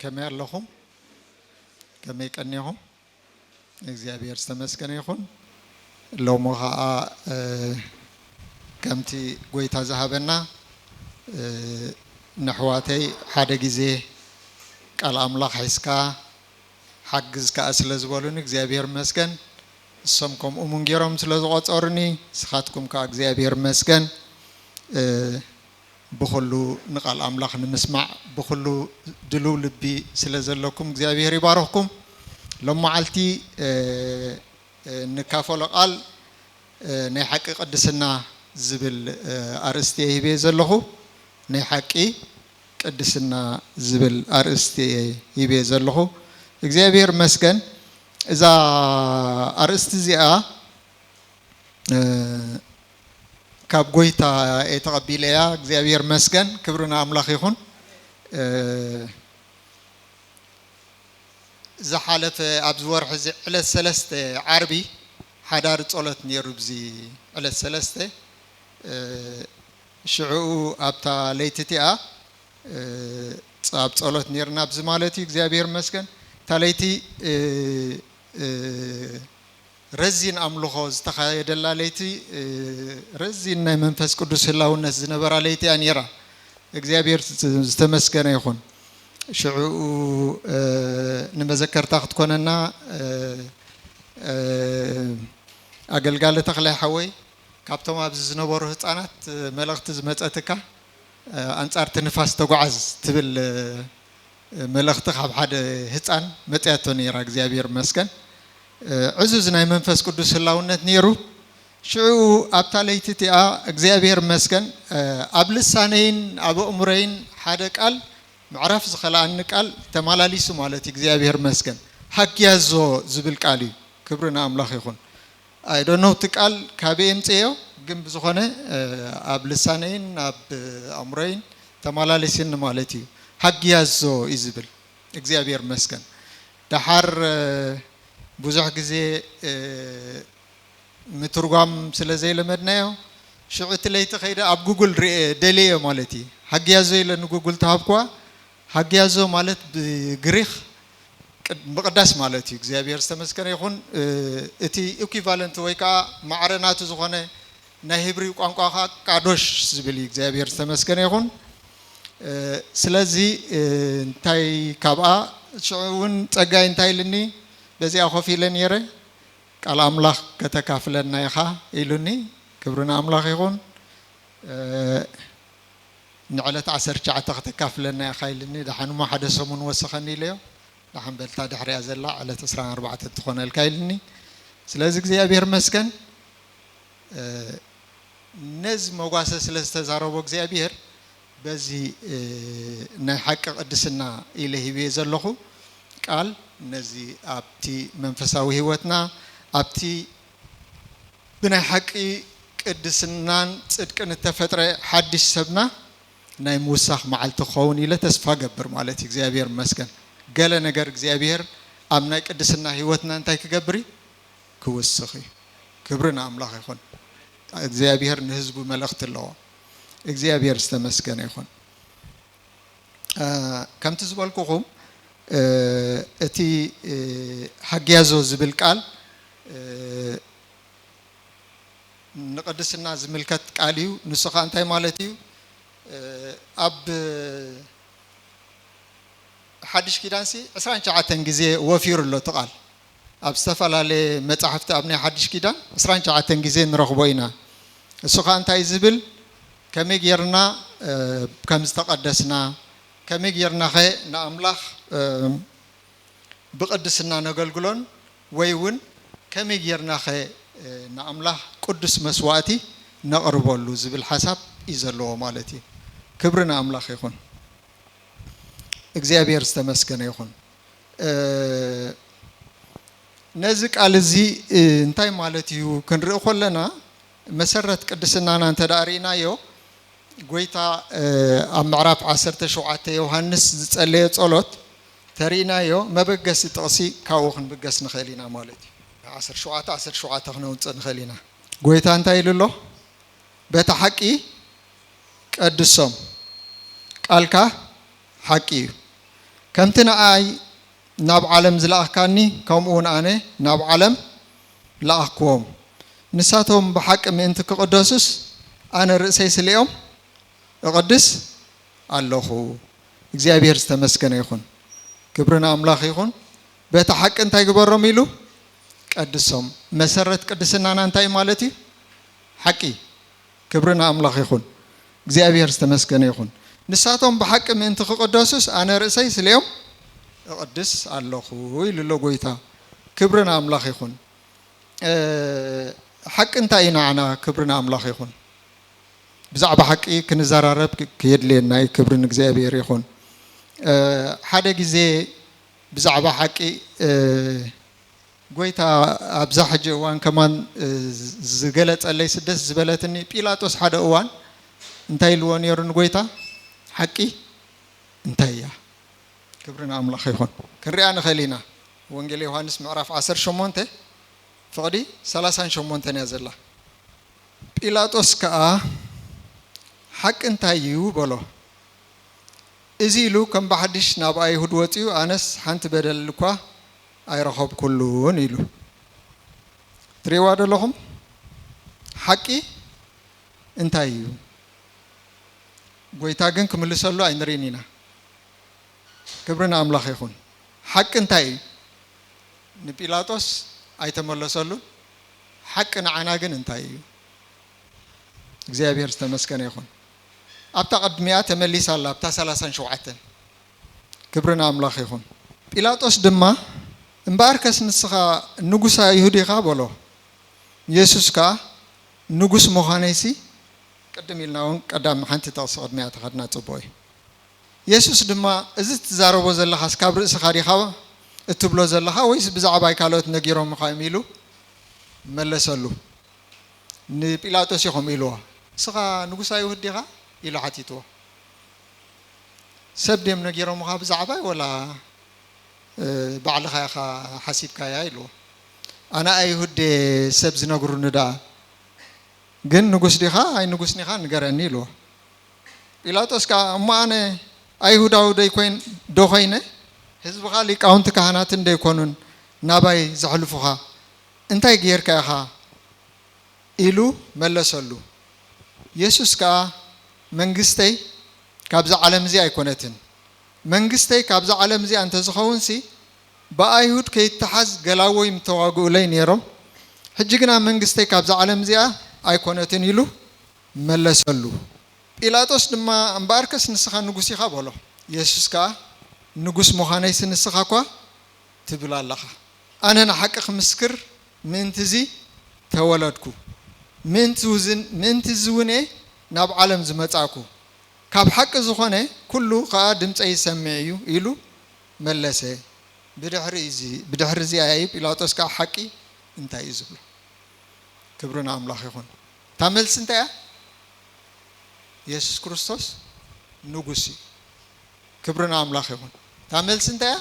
ከመይ ኣለኹም? ከመይ ቀኒኹም? እግዚኣብሔር ዝተመስገነ ይኹን። ሎሚ ኸዓ፣ እ፣ ከምቲ ጎይታ ዝሃበና፣ እ፣ ነሕዋተይ ሓደ ግዜ ቃል ኣምላኽ ሒዝካ ሓግዝ ከኣ ስለ ዝበሉኒ እግዚኣብሔር ይመስገን። እሶም ከምኡ እውን ገይሮም ስለ ዝቖጸሩኒ፣ ንስኻትኩም ከኣ እግዚኣብሔር ይመስገን። እ፣ ብኹሉ ንቓል ኣምላኽ ንምስማዕ ብኹሉ ድሉው ልቢ ስለ ዘለኩም እግዚኣብሔር ይባርኽኩም። ሎም መዓልቲ፣ እ፣ እ፣ እንካፈሎ ቃል፣ እ፣ ናይ ሓቂ ቅድስና ዝብል፣ እ፣ ኣርእስቲ እየ ሂበ ዘለኹ። ናይ ሓቂ ቅድስና ዝብል ኣርእስቲ እየ ሂበ ዘለኹ። እግዚኣብሔር ይመስገን። እዛ ኣርእስቲ እዚኣ፣ እ፣ ካብ ጎይታ እየ ተቐቢለያ። እግዚኣብሔር ይመስገን። ክብሪ ንኣምላኽ ይኹን። እ፣ ዝሓለፈ ኣብዚ ወርሒ እዚ ዕለት ሰለስተ ዓርቢ ሓዳር ጸሎት ነይሩ። ብዚ ዕለት ሰለስተ፣ እ፣ ሽዕኡ ኣብታ ለይቲ እቲኣ፣ እ፣ ጸ-፣ ኣብ ጸሎት ነይርና። ብዚ ማለት እዩ እግዚኣብሔር ይመስገን። እታ ለይቲ፣ እ፣ እ፣ ረዚን ኣምልኾ ዝተኻየደላ ለይቲ፣ እ፣ ረዚን ናይ መንፈስ ቅዱስ ህላውነት ዝነበራ ለይቲ እያ ነይራ። እግዚኣብሔር ዝ-፣ ዝተመስገነ ይኹን። ሽዕኡ፣ እ፣ ንመዘከርታ ክትኮነና፣ እ፣ እ፣ ኣገልጋሊ ተኽላይ ሓወይ ካብቶም ኣብዚ ዝነበሩ ህፃናት፣ እ፣ መልእኽቲ ዝመፀትካ፣ እ፣ ኣንጻር እቲ ንፋስ ተጓዓዝ ትብል፣ እ፣ መልእኽቲ ካብ ሓደ ህፃን መፅያቶ ነይራ። እግዚኣብሔር ይመስገን። እ፣ ዕዙዝ ናይ መንፈስ ቅዱስ ህላውነት ነይሩ። ሽዑ ኣብታ ለይቲ እቲኣ እግዚኣብሔር ይመስገን፣ እ፣ ኣብ ልሳነይን ኣብ ኣእምሮይን ሓደ ቃል፣ ምዕራፍ ዝኸልኣኒ ቃል ተመላሊሱ ማለት እዩ። እግዚኣብሔር ይመስገን። ሃግያዞ ዝብል ቃል እዩ። ክብሪ ንኣምላኽ ይኹን። I don't know እቲ ቃል ካበይ የምፅእዮ፣ ግን ብዝኾነ፣ እ፣ ኣብ ልሳነይን ኣብ ኣእምሮይን ተመላሊስኒ ማለት እዩ። ሃግያዞ እዩ ዝብል። እግዚኣብሔር ይመስገን። ደሓር፣ እ፣ ብዙሕ ግዜ፣ እ፣ ምትርጓም ስለ ዘይለመድናዮ፣ ሽዑ እቲ ለይቲ ከይደ ኣብ ጉግል ርኤ፣ ደልየዮ ማለት እዩ። ሃግያዞ ኢለ ንጉግል ተሃብኩዋ። ሃግያዞ ማለት ብግሪኽ ቅድ-፣ ምቕዳስ ማለት እዩ። እግዚኣብሔር ዝተመስገነ ይኹን። እ፣ እቲ ኢኩቫለንት ወይ ከዓ ማዕረ ናቱ ዝኾነ ናይ ሂብሪ ቋንቋ ከዓ ቃዶሽ ዝብል እዩ። እግዚኣብሔር ዝተመስገነ ይኹን። እ፣ ስለዚ፣ እ፣ እንታይ ካብኣ፣ ሽዑ እውን ጸጋይ እንታይ ኢልኒ፣ በዚኣ ኮፍ ኢለ ነይረ፣ ቃል ኣምላኽ ከተካፍለና ኢኻ ኢሉኒ። ክብሪ ንኣምላኽ ይኹን። እ፣ ንዕለት ዓሰርተ ትሽዓተ ከተካፍለና ኢኻ ኢልኒ። ደሓን እሞ ሓደ ሰሙን ወሰኸኒ ኢለዮ። ደሓን በልታ ድሕሪያ ዘላ ዕለት ዕስራን ኣርባዕተን ትኾነልካ ኢልኒ። ስለዚ እግዚኣብሔር ይመስገን። እ፣ ነዚ መጓሰ ስለ ዝተዛረቦ እግዚኣብሔር በዚ፣ እ፣ ናይ ሓቂ ቅድስና ኢለ ሂብየ ዘለኹ ቃል ነዚ ኣብቲ መንፈሳዊ ህይወትና ኣብቲ ብናይ ሓቂ ቅድስናን ጽድቅን እተፈጥረ ሓድሽ ሰብና ናይ ምውሳኽ መዓልቲ ክኸውን ኢለ ተስፋ ገብር ማለት እዩ። እግዚኣብሔር ይመስገን። ገለ ነገር እግዚኣብሔር ኣብ ናይ ቅድስና ህይወትና እንታይ ክገብር እዩ? ክውስኽ እዩ። ክብሪ ንኣምላኽ ይኹን። እግዚኣብሔር ንህዝቡ መልእኽቲ ኣለዎ። እግዚኣብሔር ዝተመስገነ ይኹን። እ፣ ከምቲ ዝበልኩኹም፣ እ፣ እቲ፣ እ፣ ሃግያዞ ዝብል ቃል፣ እ፣ ንቅድስና ዝምልከት ቃል እዩ። ንሱ ኸኣ እንታይ ማለት እዩ? እ፣ ኣብ ሓድሽ ኪዳንሲ ዕስራን ትሽዓተን ግዜ ወፊሩ ኣሎ እቲ ቃል። ኣብ ዝተፈላለየ መጻሕፍቲ ኣብ ናይ ሓድሽ ኪዳን ዕስራን ትሽዓተን ግዜ ንረኽቦ ኢና። እሱ ኸኣ እንታይ ዝብል? ከመይ ጌርና፣ እ፣ ከም ዝተቐደስና፣ ከመይ ጌርናኸ ንኣምላኽ፣ እ፣ ብቕድስና ነገልግሎን ወይ እውን ከመይ ጌርናኸ፣ እ፣ ንኣምላኽ ቅዱስ መስዋእቲ ነቕርበሉ ዝብል ሓሳብ እዩ ዘለዎ ማለት እዩ። ክብሪ ንኣምላኽ ይኹን። እግዚኣብሔር ዝተመስገነ ይኹን። እ፣ ነዚ ቃል እዚ፣ እ፣ እንታይ ማለት እዩ ክንርኢ ከለና፣ መሰረት ቅድስናና እንተ ደኣ ርኢናዮ፣ ጎይታ፣ እ፣ ኣብ ምዕራፍ ዓሰርተ ሸውዓተ ዮሃንስ ዝጸለዮ ጸሎት ተሪእናዮ፣ መበገሲ ጥቕሲ ካብኡ ክንብገስ ንኽእል ኢና ማለት እዩ። ዓሰርተ ሸውዓተ፣ ዓሰርተ ሸውዓተ ክነውጽእ ንኽእል ኢና። ጎይታ እንታይ ኢሉ ኣሎ? በታ ሓቂ ቀድሶም፣ ቃልካ ሓቂ እዩ። ከምቲ ንኣይ ናብ ዓለም ዝለኣኽካኒ፣ ከምኡ እውን ኣነ ናብ ዓለም ለኣኽክዎም። ንሳቶም ብሓቂ ምእንቲ ክቕደሱስ፣ ኣነ ርእሰይ ስሌኦም እቕድስ ኣለኹ። እግዚኣብሔር ዝተመስገነ ይኹን። ክብሪ ንኣምላኽ ይኹን። በቲ ሓቂ እንታይ ግበሮም ኢሉ? ቀድሶም። መሰረት ቅድስናና እንታይ ማለት እዩ? ሓቂ። ክብሪ ንኣምላኽ ይኹን። እግዚኣብሔር ዝተመስገነ ይኹን። ንሳቶም ብሓቂ ምእንቲ ክቕደሱስ፣ ኣነ ርእሰይ ስሌኦም እቕድስ ኣለኹ ኢሉ ኣሎ ጎይታ። ክብሪ ንኣምላኽ ይኹን። እ፣ ሓቂ እንታይ እዩ ንዓና? ክብሪ ንኣምላኽ ይኹን። ብዛዕባ ሓቂ ክንዘራረብ ክ-፣ ክየድልየና እዩ። ክብሪ ንእግዚኣብሔር ይኹን። እ፣ ሓደ ግዜ ብዛዕባ ሓቂ፣ እ፣ ጎይታ ኣብዛ ሕጂ እዋን ከማን፣ እ፣ ዝገለጸለይ ደስ ዝበለትኒ፣ ጲላጦስ ሓደ እዋን እንታይ ኢልዎ ነይሩ ንጎይታ? ሓቂ እንታይ እያ? ክብሪ ንኣምላኽ ይኹን። ክንሪኣ ንኽእል ኢና። ወንጌል ዮሃንስ ምዕራፍ ዓሰርተ ሸሞንተ ፍቕዲ ሰላሳን ሸሞንተን እያ ዘላ። ጲላጦስ ከኣ፣ ሓቂ እንታይ እዩ? በሎ። እዚ ኢሉ ከም ብሓድሽ ናብ ኣይሁድ ወጺኡ፣ ኣነስ ሓንቲ በደል እኳ ኣይረኸብኩሉን ኢሉ። ትርእይዋ ዶ ኣለኹም? ሓቂ እንታይ እዩ? ጎይታ ግን ክምልሰሉ ኣይንርእን ኢና። ክብሪ ንኣምላኽ ይኹን። ሓቂ እንታይ እዩ? ንጲላጦስ ኣይተመለሰሉን። ሓቂ ንዓና ግን እንታይ እዩ? እግዚኣብሔር ዝተመስገነ ይኹን። ኣብታ ቅድሚኣ ተመሊሳ ኣላ፣ ኣብታ ሰላሳን ሸውዓተን። ክብሪ ንኣምላኽ ይኹን። ጲላጦስ ድማ፣ "እምበኣርከስ ንስኻ ንጉስ ኣይሁድ ኢኻ?" በሎ። የሱስ ከኣ፣ "ንጉስ ምዃነይሲ ቅድም ኢልና እውን ቀዳም ሓንቲ ጥቕሲ ቅድሚያ ተኸድና ጽቡቕ እዩ። የሱስ ድማ፣ "እዚ ትዛረቦ ዘለኻስ ካብ ርእስኻ ዲኻ እትብሎ ዘለኻ ወይስ ብዛዕባይ ካልኦት ነጊሮምኻ እዮም?" ኢሉ መለሰሉ። ንጲላጦስ እዩ ከምኡ ኢልዎ፣ "ንስኻ ንጉስ ኣይሁድ ዲኻ?" ኢሉ ሓቲትዎ። "ሰብ ድዮም ነጊሮምኻ ብዛዕባይ ወላ፣ እ፣ ባዕልኻ ኢኻ ሓሲብካያ?" ኢልዎ። "ኣነ ኣይሁድ ድየ ሰብ ዝነግሩኒ ደኣ? ግን ንጉስ ዲኻ ኣይ ንጉስ ኒኻ ንገረኒ?" ኢልዎ። ጲላጦስ ከኣ፣ "እሞ ኣነ ኣይሁዳዊ ደይኮይን-፣ ዶ ኾይነ? ህዝብኻ ሊቃውንቲ ካህናትን ደይኮኑን ናባይ ዘሕልፉኻ? እንታይ ጌርካ ኢኻ?" ኢሉ መለሰሉ። የሱስ ከኣ፣ "መንግስተይ ካብዛ ዓለም እዚ ኣይኮነትን። መንግስተይ ካብዛ ዓለም እዚኣ እንተዝኸውንሲ፣ ብኣይሁድ ከይተሓዝ ገላዎይ ምተዋግኡለይ ነይሮም። ሕጂ ግና መንግስተይ ካብዛ ዓለም እዚኣ ኣይኮነትን" ኢሉ መለሰሉ። ጲላጦስ ድማ፣ "እምበኣርከስ ንስኻ ንጉስ ኢኻ?" በሎ። የሱስ ከኣ፣ "ንጉስ ምዃነይሲ ንስኻ እኳ ትብል ኣለኻ። ኣነ ንሓቂ ክምስክር ምእንቲ እዚ ተወለድኩ፣ ምእንቲ ውዝን-፣ ምእንቲ እዚ እውን እየ ናብ ዓለም ዝመጻእኩ። ካብ ሓቂ ዝኾነ ኩሉ ከኣ ድምፀይ ይሰምዕ እዩ" ኢሉ መለሰ። ብድሕሪ እዚ፣ ብድሕሪ እዚኣ እዩ ጲላጦስ ከኣ ሓቂ እንታይ እዩ ዝብሎ። ክብሪ ንኣምላኽ ይኹን። እታ መልሲ እንታይ እያ? የሱስ ክርስቶስ ንጉስ እዩ። ክብሪ ንኣምላኽ ይኹን። እታ መልሲ እንታይ እያ?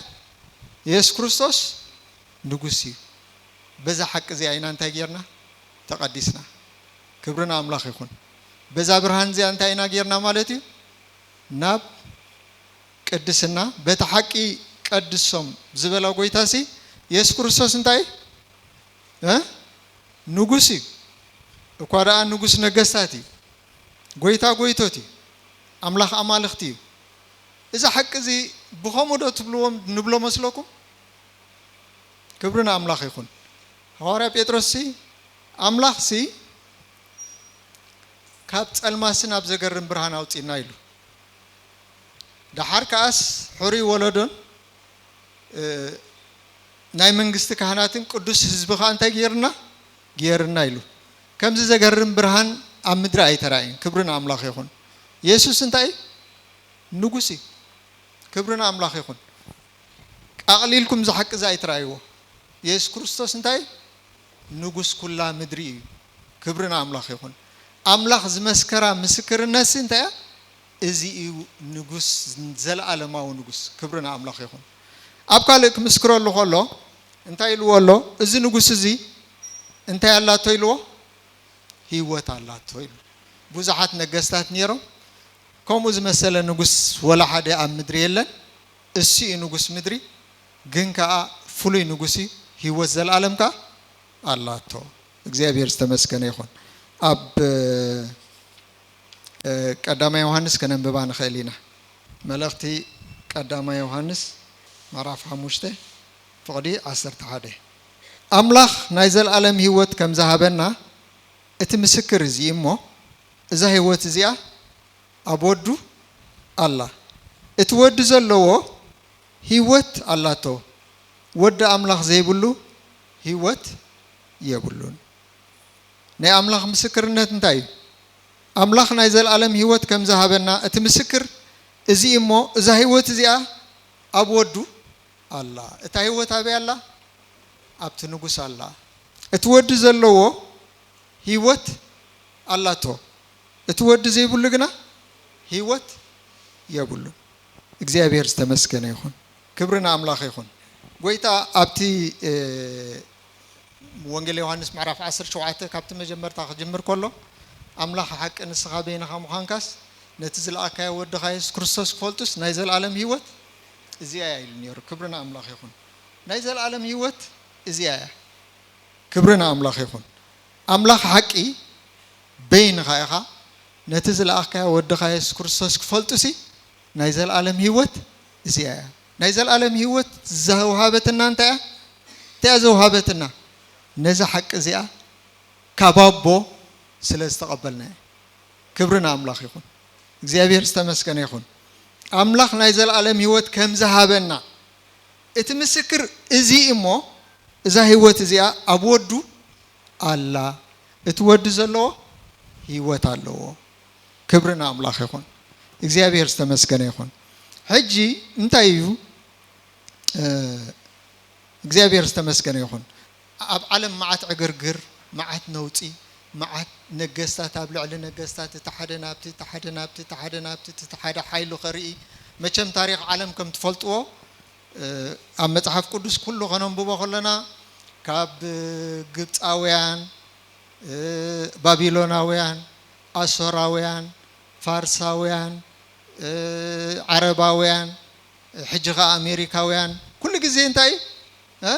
የሱስ ክርስቶስ ንጉስ እዩ። በዛ ሓቂ እዚኣ ኢና እንታይ ጌርና? ተቐዲስና። ክብሪ ንኣምላኽ ይኹን። በዛ ብርሃን እዚኣ እንታይ ኢና ጌርና ማለት እዩ? ናብ ቅድስና፣ በቲ ሓቂ ቀድሶም ዝበላ ጎይታሲ፣ የሱስ ክርስቶስ እንታይ እዩ? እ? ንጉስ እዩ። እኳ ደኣ ንጉስ ነገስታት እዩ። ጎይታ ጎይቶት እዩ። ኣምላኽ ኣማልኽቲ እዩ። እዚ ሓቂ እዚ ብኸምኡ ዶ ትብልዎም ንብሎ መስለኩም? ክብሪ ንኣምላኽ ይኹን። ሃዋርያ ጴጥሮስሲ፣ "ኣምላኽሲ ካብ ጸልማሲ ናብ ዘገርም ብርሃን ኣውጺእና" ኢሉ። ደሓር ከኣስ ሕሩይ ወለዶን፣ እ፣ ናይ መንግስቲ ካህናትን ቅዱስ ህዝቢ ከኣ እንታይ ጌርና? ጌርና ኢሉ። ከምዚ ዘገርም ብርሃን ኣብ ምድሪ ኣይተራእየን። ክብሪ ንኣምላኽ ይኹን። የሱስ እንታይ እዩ? ንጉስ እዩ። ክብሪ ንኣምላኽ ይኹን። ኣቕሊልኩም እዚ ሓቂ እዚ ኣይትረኣይዎ። የሱስ ክርስቶስ እንታይ? ንጉስ ኩላ ምድሪ እዩ። ክብሪ ንኣምላኽ ይኹን። ኣምላኽ ዝመስከራ ምስክርነትሲ እንታይ እያ? እዚ እዩ ንጉስ፣ ዘለኣለማዊ ንጉስ። ክብሪ ንኣምላኽ ይኹን። ኣብ ካልእ ክምስክረሉ ከሎ እንታይ ኢልዎ ኣሎ? እዚ ንጉስ እዚ እንታይ ኣላቶ ኢልዎ? ህይወት ኣላቶ ኢሉ። ብዙሓት ነገስታት ነይሮም። ከምኡ ዝመሰለ ንጉስ ወላ ሓደ ኣብ ምድሪ የለን። እሱ እዩ ንጉስ ምድሪ፣ ግን ከኣ ፍሉይ ንጉስ እዩ። ህይወት ዘለኣለም ከኣ ኣላቶ። እግዚኣብሔር ዝተመስገነ ይኹን። ኣብ እ፣ ቀዳማይ ዮሃንስ ከነንብባ ንኽእል ኢና። መልእኽቲ ቀዳማይ ዮሃንስ ምዕራፍ ሓሙሽተ ፍቕዲ ዓሰርተ ሓደ። ኣምላኽ ናይ ዘለኣለም ህይወት ከም ዝሃበና እቲ ምስክር እዚ እሞ፣ እዛ ህይወት እዚኣ ኣብ ወዱ ኣላ። እቲ ወዲ ዘለዎ ህይወት ኣላቶ። ወዲ ኣምላኽ ዘይብሉ ህይወት የብሉን። ናይ ኣምላኽ ምስክርነት እንታይ እዩ? ኣምላኽ ናይ ዘለኣለም ህይወት ከም ዝሃበና እቲ ምስክር እዚ እሞ፣ እዛ ህይወት እዚኣ ኣብ ወዱ ኣላ። እታ ህይወት ኣበይ ኣላ? ኣብቲ ንጉስ ኣላ። እቲ ወዲ ዘለዎ ህይወት ኣላቶ። እቲ ወዲ ዘይብሉ ግና ህይወት የብሉን። እግዚኣብሔር ዝተመስገነ ይኹን። ክብሪ ንኣምላኽ ይኹን። ጎይታ ኣብቲ፣ እ፣ ወንጌል ዮሃንስ ምዕራፍ ዓሰርተ ሸውዓተ ካብቲ መጀመርታ ክጅምር ከሎ፣ ኣምላኽ ሓቂ ንስኻ በይንኻ ምዃንካስ፣ ነቲ ዝለኣካዮ ወድኻ የሱስ ክርስቶስ ክፈልጡስ ናይ ዘለኣለም ህይወት እዚኣ እያ ኢሉ ነይሩ። ክብሪ ንኣምላኽ ይኹን። ናይ ዘለኣለም ህይወት እዚኣ እያ። ክብሪ ንኣምላኽ ይኹን። ኣምላኽ ሓቂ በይንኻ ኢኻ። ነቲ ዝለኣኽካዮ ወድኻ የሱስ ክርስቶስ ክፈልጡሲ ናይ ዘለኣለም ህይወት እዚኣ እያ። ናይ ዘለኣለም ህይወት ዘውሃበትና እንታይ እያ? እንታይ እያ ዘውሃበትና? ነዛ ሓቂ እዚኣ ካብ ኣቦ ስለ ዝተቐበልና እያ። ክብሪ ንኣምላኽ ይኹን። እግዚኣብሔር ዝተመስገነ ይኹን። ኣምላኽ ናይ ዘለኣለም ህይወት ከም ዝሃበና እቲ ምስክር እዚ እሞ፣ እዛ ህይወት እዚኣ ኣብ ወዱ ኣላ። እቲ ወዲ ዘለዎ ህይወት ኣለዎ። ክብሪ ንኣምላኽ ይኹን። እግዚኣብሔር ዝተመስገነ ይኹን። ሕጂ እንታይ እዩ? እ፣ እግዚኣብሔር ዝተመስገነ ይኹን። ኣብ ዓለም መዓት ዕግርግር፣ መዓት ነውጺ፣ መዓት ነገስታት ኣብ ልዕሊ ነገስታት፣ እቲ ሓደ ናብቲ፣ እቲ ሓደ ናብቲ፣ እቲ ሓደ ናብቲ፣ እቲ ሓደ ሓይሉ ከርኢ። መቸም ታሪኽ ዓለም ከም ትፈልጥዎ፣ እ፣ ኣብ መጽሓፍ ቅዱስ ኩሉ ከነንብቦ ከለና፣ ካብ ግብጻውያን፣ እ፣ ባቢሎናውያን፣ ኣሶራውያን፣ ፋርሳውያን፣ እ፣ ዓረባውያን፣ ሕጂ ኸኣ ኣሜሪካውያን፣ ኩሉ ግዜ እንታይ እዩ? እ?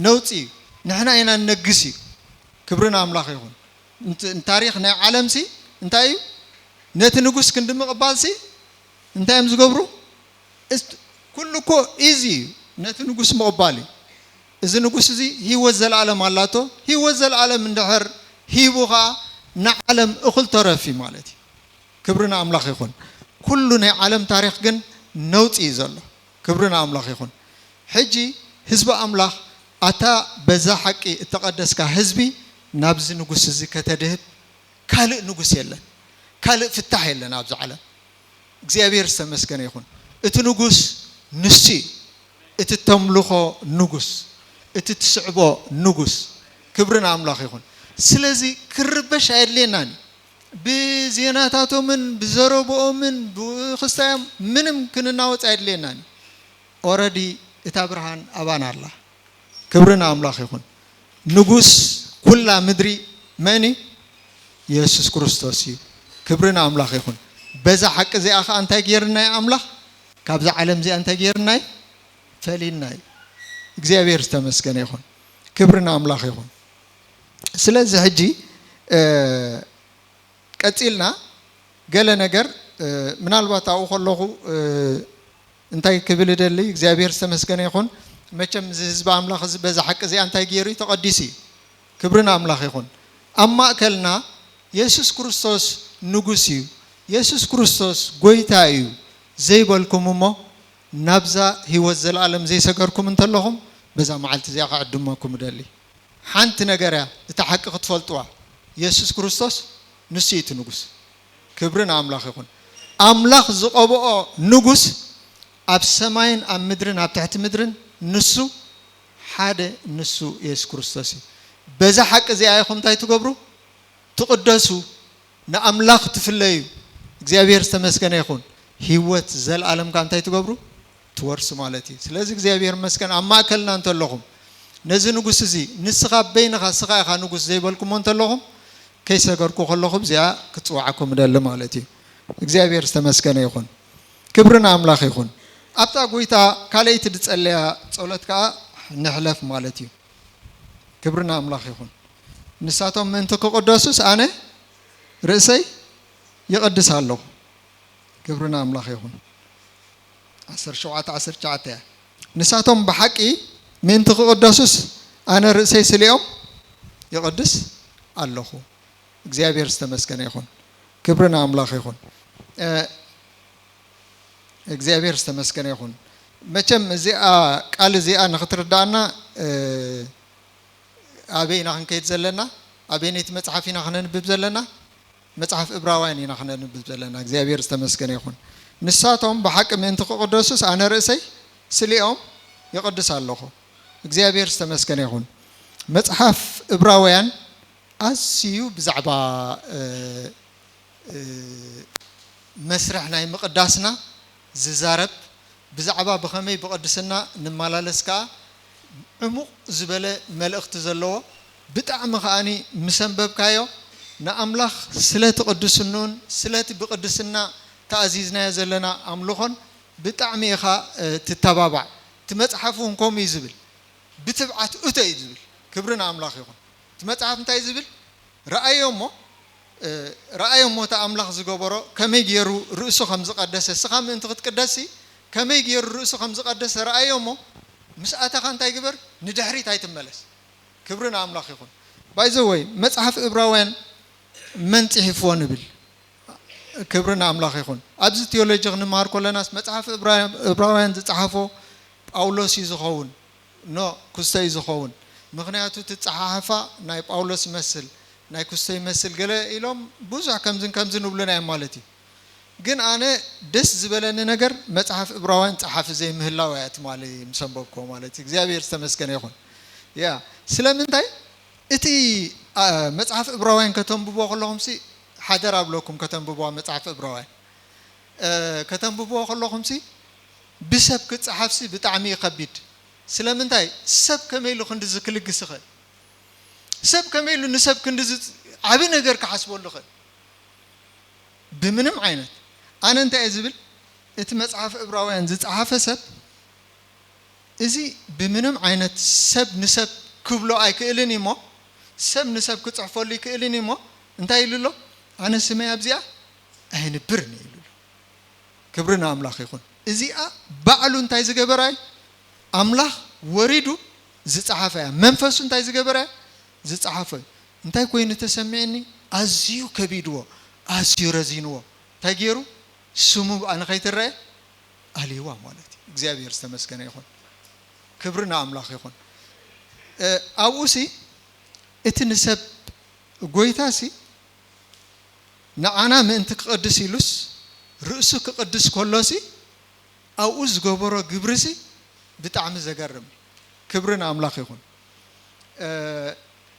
ነውጺ እዩ። ንሕና ኢና ንነግስ እዩ። ክብሪ ንኣምላኽ ይኹን። እንት-፣ ታሪኽ ናይ ዓለምሲ እንታይ እዩ? ነቲ ንጉስ ክንዲ ምቕባልሲ እንታይ እዮም ዝገብሩ? እስ-፣ ኩሉ እኮ ኢዚ እዩ። ነቲ ንጉስ ምቕባል እዩ። እዚ ንጉስ እዚ ህይወት ዘለኣለም ኣላቶ። ህይወት ዘለኣለም እንድሕር ሂቡ ኸኣ ንዓለም እኹል ተረፍ እዩ ማለት እዩ። ክብሪ ንኣምላኽ ይኹን። ኩሉ ናይ ዓለም ታሪኽ ግን ነውጺ እዩ ዘሎ። ክብሪ ንኣምላኽ ይኹን። ሕጂ ህዝቢ ኣምላኽ፣ ኣታ በዛ ሓቂ እተቐደስካ ህዝቢ ናብዚ ንጉስ እዚ ከተድህብ ካልእ ንጉስ የለን። ካልእ ፍታሕ የለን ኣብዚ ዓለም። እግዚኣብሔር ዝተመስገነ ይኹን። እቲ ንጉስ ንሱ እዩ። እቲ ተምልኾ ንጉስ፣ እቲ ትስዕቦ ንጉስ። ክብሪ ንኣምላኽ ይኹን። ስለዚ ክርበሽ ኣየድልየናን እዩ። ብዜናታቶምን ብዘረብኦምን ብክስታዮም ምንም ክንናወጽ ኣየድልየናን እዩ። ኦረዲ እታ ብርሃን ኣባና ኣላ። ክብሪ ንኣምላኽ ይኹን። ንጉስ ኩላ ምድሪ መን እዩ? የሱስ ክርስቶስ እዩ። ክብሪ ንኣምላኽ ይኹን። በዛ ሓቂ እዚኣ ኸኣ እንታይ ገይርና እዩ ኣምላኽ? ካብዛ ዓለም እዚኣ እንታይ ገይርና እዩ? ፈሊና እዩ። እግዚኣብሔር ዝተመስገነ ይኹን። ክብሪ ንኣምላኽ ይኹን። ስለዚ ሕጂ፣ እ፣ ቀጺልና ገለ ነገር፣ እ፣ ምናልባት ኣብኡ ከለኹ፣ እ፣ እንታይ ክብል እደሊ፣ እግዚኣብሔር ዝተመስገነ ይኹን። መቸም እዚ ህዝቢ ኣምላኽ እዚ በዛ ሓቂ እዚኣ እንታይ ገይሩ እዩ? ተቐዲሱ እዩ። ክብሪ ንኣምላኽ ይኹን። ኣብ ማእከልና የሱስ ክርስቶስ ንጉስ እዩ፣ የሱስ ክርስቶስ ጎይታ እዩ ዘይበልኩም እሞ፣ ናብዛ ህይወት ዘለኣለም ዘይሰገርኩም እንተለኹም፣ በዛ መዓልቲ እዚኣ ክዕድመኩም እደሊ። ሓንቲ ነገር እያ፣ እታ ሓቂ ክትፈልጥዋ። የሱስ ክርስቶስ ንሱ እዩ እቲ ንጉስ። ክብሪ ንኣምላኽ ይኹን። ኣምላኽ ዝቐብኦ ንጉስ ኣብ ሰማይን ኣብ ምድርን ኣብ ትሕቲ ምድርን ንሱ ሓደ፣ ንሱ የሱስ ክርስቶስ እዩ። በዛ ሓቂ እዚኣ ኢኹም እንታይ ትገብሩ? ትቕደሱ፣ ንኣምላኽ ትፍለዩ። እግዚኣብሔር ዝተመስገነ ይኹን። ህይወት ዘለኣለም ከኣ እንታይ ትገብሩ? ትወርሱ ማለት እዩ። ስለዚ እግዚኣብሔር ይመስገን፣ ኣብ ማእከልና እንተለኹም፣ ነዚ ንጉስ እዚ፣ ንስኻ በይንኻ፣ ስኻ ኢኻ ንጉስ ዘይበልኩሞ እንተለኹም፣ ከይሰገርኩ ከለኹ እዚኣ ክትጽውዓኩም እደሊ ማለት እዩ። እግዚኣብሔር ዝተመስገነ ይኹን። ክብሪ ንኣምላኽ ይኹን። ኣብታ ጎይታ ካልኣይቲ ዝጸለያ ጸሎት ከኣ ንሕለፍ ማለት እዩ። ክብሪ ንኣምላኽ ይኹን። ንሳቶም ምእንቲ ክቕደሱስ ኣነ ርእሰይ ይቐድስ ኣለኹ። ክብሪ ንኣምላኽ ይኹን። ዓሰርተ ሸውዓተ ዓሰርተ ትሽዓተ እያ። ንሳቶም ብሓቂ ምእንቲ ክቕደሱስ ኣነ ርእሰይ ስሊኦም ይቐድስ ኣለኹ። እግዚኣብሔር ዝተመስገነ ይኹን። ክብሪ ንኣምላኽ ይኹን። እ፣ እግዚኣብሔር ዝተመስገነ ይኹን። መቸም እዚኣ ቃል እዚኣ ንኽትርዳእና፣ እ፣ ኣበይ ኢና ክንከይድ ዘለና? ኣበየነይቲ መጽሓፍ ኢና ክነንብብ ዘለና? መጽሓፍ እብራውያን ኢና ክነንብብ ዘለና። እግዚኣብሔር ዝተመስገነ ይኹን። ንሳቶም ብሓቂ ምእንቲ ክቕደሱስ ኣነ ርእሰይ ስሊኦም ይቕድስ ኣለኹ። እግዚኣብሔር ዝተመስገነ ይኹን። መጽሓፍ እብራውያን ኣዝዩ ብዛዕባ፣ እ፣ እ፣ መስርሕ ናይ ምቕዳስና ዝዛረብ፣ ብዛዕባ ብኸመይ ብቕድስና ንመላለስ ከኣ ዕሙቕ ዝበለ መልእኽቲ ዘለዎ፣ ብጣዕሚ ከኣኒ ምስ ኣንበብካዮ ንኣምላኽ ስለቲ ቅድስንኡን ስለቲ ብቕድስና ተኣዚዝናዮ ዘለና ኣምልኾን ብጣዕሚ ኢኻ፣ እ፣ ትተባባዕ። እቲ መጽሓፍ እውን ከምኡ እዩ ዝብል። ብትብዓት እቶ እዩ ዝብል። ክብሪ ንኣምላኽ ይኹን። እቲ መጽሓፍ እንታይ ዝብል? ረኣዮ እሞ፣ እ፣ ረኣዮ እሞ እቲ ኣምላኽ ዝገበሮ ከመይ ገይሩ ርእሱ ከም ዝቐደሰ፣ እስኻ ምእንቲ ክትቅደስሲ ከመይ ገይሩ ርእሱ ከም ዝቐደሰ ረኣዮ እሞ፣ ምስ ኣተኻ እንታይ ግበር? ንድሕሪት ኣይትመለስ። ክብሪ ንኣምላኽ ይኹን። ባይ ዘ ወይ መጽሓፍ እብራውያን መን ጽሒፍዎ ንብል? ክብሪ ንኣምላኽ ይኹን። ኣብዚ ቴዎሎጂ ክንመሃር ከለናስ መጽሓፍ እብራ-፣ እብራውያን ዝጸሓፎ ጳውሎስ እዩ ዝኸውን፣ ኖ፣ ኩስቶ እዩ ዝኸውን። ምኽንያቱ እቲ ጸሓሕፋ ናይ ጳውሎስ ይመስል፣ ናይ ኩስቶ ይመስል ገለ ኢሎም ብዙሕ ከምዝን ከምዝን ይብሉና እዮም ማለት እዩ። ግን ኣነ ደስ ዝበለኒ ነገር መጽሓፍ እብራውያን ጸሓፊ ዘይምህላው እያ ትማሊ ምስ ኣንበብክዎ ማለት እዩ። እግዚኣብሔር ዝተመስገነ ይኹን። ያ፣ ስለምንታይ እቲ፣ ኣ፣ መጽሓፍ እብራውያን ከተንብብዎ ከለኹምሲ ሓደራ እብለኩም ከተንብብዋ መጽሓፍ እብራውያን። እ፣ ከተንብብዎ ከለኹምሲ ብሰብ ክጸሓፍሲ ብጣዕሚ እዩ ከቢድ። ስለምንታይ? ሰብ ከመይ ኢሉ ክንድዚ ክልግስ ይኽእል? ሰብ ከመይ ኢሉ ንሰብ ክንድዚ ዓቢ ነገር ክሓስበሉ ይኽእል? ብምንም ዓይነት። ኣነ እንታይ እየ ዝብል? እቲ መጽሓፍ እብራውያን ዝጸሓፈ ሰብ፣ እዚ ብምንም ዓይነት ሰብ ንሰብ ክብሎ ኣይክእልን እዩ እሞ፣ ሰብ ንሰብ ክጽሕፈሉ ይክእልን እዩ እሞ፣ እንታይ ኢሉ ኣሎ? ኣነ ስመይ ኣብዚኣ ኣየንብርን እዩ ኢሉ ኣሎ። ክብሪ ንኣምላኽ ይኹን። እዚኣ ባዕሉ እንታይ ዝገበራ እዩ? ኣምላኽ ወሪዱ ዝጸሓፈ እያ። መንፈሱ እንታይ ዝገበረ እያ? ዝጸሓፈ እዩ። እንታይ ኮይኑ ተሰሚዕኒ? ኣዝዩ ከቢድዎ፣ ኣዝዩ ረዚንዎ። እንታይ ገይሩ? ስሙ ብኣ ንኸይትረአ ኣልይዋ ማለት እዩ። እግዚኣብሔር ዝተመስገነ ይኹን። ክብሪ ንኣምላኽ ይኹን። እ፣ ኣብኡሲ እቲ ንሰብ ጎይታሲ ንዓና ምእንቲ ክቐድስ ኢሉስ ርእሱ ክቐድስ ከሎሲ ኣብኡ ዝገበሮ ግብርሲ ብጣዕሚ ዘገርም። ክብሪ ንኣምላኽ ይኹን። እ፣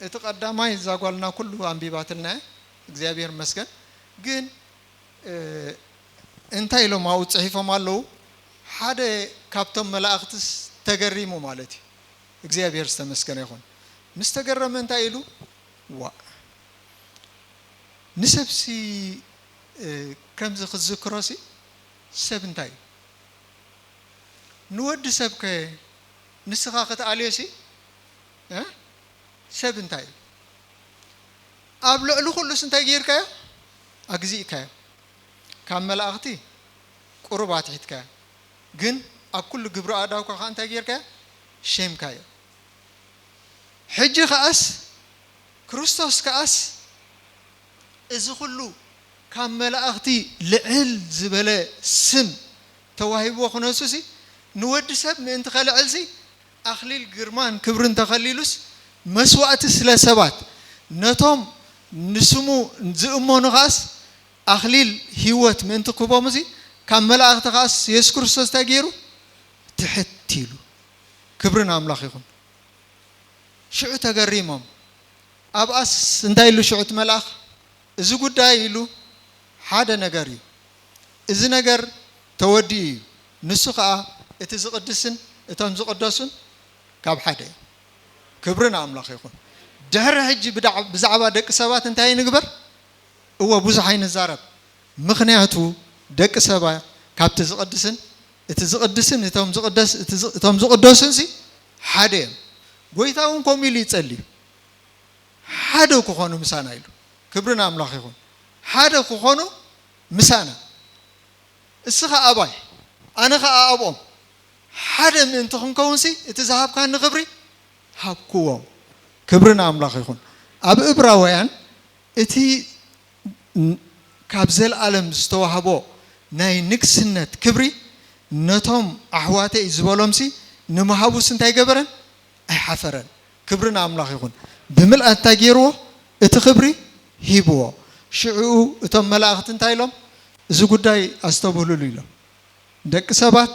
እቲ ቀዳማይ እዛ ጓልና ኩሉ ኣንቢባትልና እያ። እግዚኣብሔር ይመስገን። ግን፣ እ፣ እንታይ ኢሎም ኣብኡ ጽሒፎም ኣለዉ? ሓደ ካብቶም መላእኽትስ ተገሪሙ ማለት እዩ። እግዚኣብሔር ዝተመስገነ ይኹን። ምስ ተገረመ እንታይ ኢሉ? ዋእ፣ ንሰብሲ፣ እ፣ ከምዚ ክትዝክሮሲ ሰብ እንታይ እዩ? ንወዲ ሰብከ ንስኻ ክትኣልዮሲ፣ እ፣ ሰብ እንታይ እዩ? ኣብ ልዕሊ ኩሉስ እንታይ ገይርካዮ? ኣግዚእካዮ። ካብ መላእኽቲ ቁሩብ ኣትሒትካዮ። ግን ኣብ ኩሉ ግብረ ኣእዳውካ ከኣ እንታይ ገይርካዮ? ሼምካዮ። ሕጂ ከኣስ ክርስቶስ ከኣስ እዚ ኩሉ ካብ መላእኽቲ ልዕል ዝበለ ስም ተዋሂብዎ ክነሱሲ ንወዲ ሰብ ምእንቲ ከልዕልሲ ኣኽሊል ግርማን ክብርን ተኸሊሉስ መስዋእቲ ስለ ሰባት ነቶም ንስሙ ዝእመኑ ከኣስ ኣኽሊል ህይወት ምእንቲ ክህቦምሲ ካብ መላእኽቲ ከኣስ የሱስ ክርስቶስ እንታይ ገይሩ? ትሕት ኢሉ። ክብሪ ንኣምላኽ ይኹን። ሽዑ ተገሪሞም። ኣብኣስ እንታይ ኢሉ ሽዑ እቲ መልኣኽ? እዚ ጉዳይ ኢሉ ሓደ ነገር እዩ። እዚ ነገር ተወዲኡ እዩ። ንሱ ኸኣ እቲ ዝቕድስን እቶም ዝቕደሱን ካብ ሓደ እዩ። ክብሪ ንኣምላኽ ይኹን። ድሕሪ ሕጂ ብዳዕ-፣ ብዛዕባ ደቂ ሰባት እንታይ ንግበር? እወ፣ ብዙሕ ኣይንዛረብ። ምኽንያቱ ደቂ ሰባት ካብቲ ዝቕድስን እቲ ዝቕድስን እቶም ዝቕደስ እቲ ዝ- እቶም ዝቕደሱን ሲ ሓደ እዮም። ጎይታ እውን ከምኡ ኢሉ ይጸሊ እዩ። ሓደ ክኾኑ ምሳና ኢሉ። ክብሪ ንኣምላኽ ይኹን። ሓደ ክኾኑ ምሳና። እስኻ ኣባይ ኣነ ኸኣ ኣብኦም ሓደ ምእንቲ ክንከውንሲ እቲ ዝሃብካኒ ክብሪ ሃብክዎም። ክብሪ ንኣምላኽ ይኹን። ኣብ እብራውያን እቲ ን- ካብ ዘለኣለም ዝተዋህቦ ናይ ንግስነት ክብሪ ነቶም ኣሕዋተይ ዝበሎምሲ ንምሃቡስ እንታይ ገበረን? ኣይሓፈረን። ክብሪ ንኣምላኽ ይኹን። ብምልኣት እንታይ ገይርዎ? እቲ ክብሪ ሂብዎ። ሽዕኡ እቶም መላእኽቲ እንታይ ኢሎም? እዚ ጉዳይ ኣስተብህሉሉ ኢሎም። ደቂ ሰባት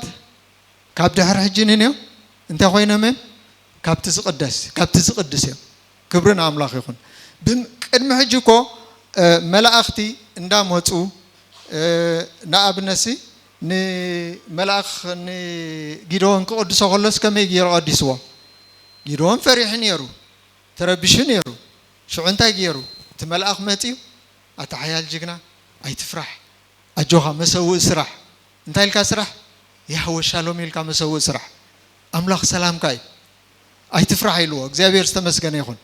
ካብ ድሕሪ ሕጂ ንንዮ እንታይ ኮይኖም እዮም? ካብቲ ዝቕደስ ካብቲ ዝቕድስ እዮም። ክብሪ ንኣምላኽ ይኹን። ብም- ቅድሚ ሕጂ እኮ እ፣ መላእኽቲ እንዳመፁ እ፣ ንኣብነትሲ ንመልኣኽ ንጊደዎን ክቕድሶ ከሎስ ከመይ ገይሩ ቀዲስዎ? ጊደዎን ፈሪሑ ነይሩ፣ ተረቢሹ ነይሩ። ሽዑ እንታይ ገይሩ? እቲ መልኣኽ መፂኡ ኣታ ሓያል ጅግና ኣይትፍራሕ፣ ኣጆኻ መሰውእ ስራሕ። እንታይ ኢልካ ስራሕ? ያህወ ሻሎም ኢልካ መሰውእ ስራሕ። ኣምላኽ ሰላምካ እዩ። ኣይትፍራሕ ኢልዎ። እግዚኣብሔር ዝተመስገነ ይኹን።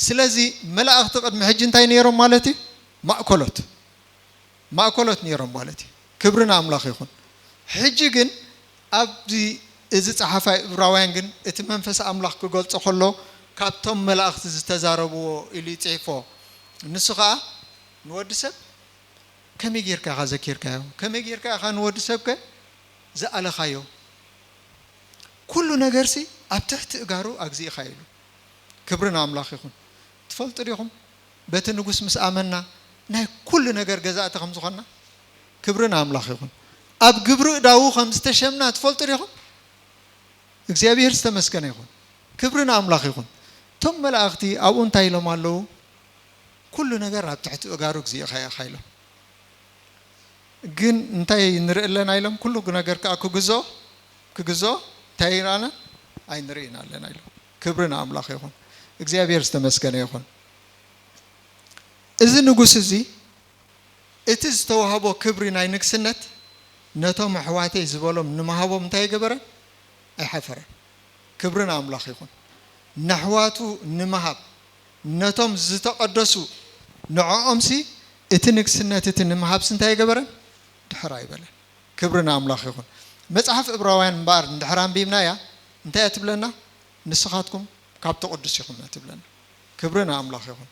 ስለዚ መላእኽቲ ቅድሚ ሕጂ እንታይ ነይሮም ማለት እዩ? ማእኮሎት ማእኮሎት ነይሮም ማለት እዩ። ክብሪ ንኣምላኽ ይኹን። ሕጂ ግን ኣብዚ እዚ ጸሓፋይ እብራውያን ግን እቲ መንፈስ ኣምላኽ ክገልጾ ከሎ ካብቶም መላእኽቲ ዝተዛረብዎ ኢሉ ይጽሕፎ። ንሱ ኸኣ ንወዲ ሰብ ከመይ ጌርካ ኢኻ ዘኪርካዮ? ከመይ ጌርካ ኢኻ ንወዲ ሰብከ ዝኣለኻዮ? ኩሉ ነገርሲ ኣብ ትሕቲ እጋሩ ኣግዚእኻ ኢሉ። ክብሪ ንኣምላኽ ይኹን። ትፈልጡ ዲኹም በቲ ንጉስ ምስ ኣመና ናይ ኩሉ ነገር ገዛእቲ ከም ዝኾንና? ክብሪ ንኣምላኽ ይኹን። ኣብ ግብሪ እዳዉ ከም ዝተሸምና ትፈልጡ ዲኹም? እግዚኣብሔር ዝተመስገነ ይኹን። ክብሪ ንኣምላኽ ይኹን። እቶም መላእኽቲ ኣብኡ እንታይ ኢሎም ኣለዉ? ኩሉ ነገር ኣብ ትሕቲ እጋሩ እግዚኣብሔር ኢኻ ኢሎም። ግን እንታይ ንርኢ ኣለና ኢሎም? ኩሉ ነገር ከዓ ክግዝኦ ክግዝኦ እንታይ ይረኣና? ኣይንርእይን ኣለና ኢሎም። ክብሪ ንኣምላኽ ይኹን። እግዚኣብሔር ዝተመስገነ ይኹን። እዚ ንጉስ እዚ እቲ ዝተዋህቦ ክብሪ ናይ ንግስነት ነቶም ኣሕዋተይ ዝበሎም ንምሃቦም እንታይ ገበረ? ኣይሓፈረን። ክብሪ ንኣምላኽ ይኹን። ነሕዋቱ ንምሃብ ነቶም ዝተቐደሱ ንዕኦምሲ እቲ ንግስነት እቲ ንምሃብሲ እንታይ ገበረን? ድሕር ኣይበለን። ክብሪ ንኣምላኽ ይኹን። መጽሓፍ እብራውያን እምበኣር እንድሕር ኣንቢብናያ እንታይ እያ ትብለና? ንስኻትኩም ካብቲ ቅዱስ ኢኹም እያ ትብለና። ክብሪ ንኣምላኽ ይኹን።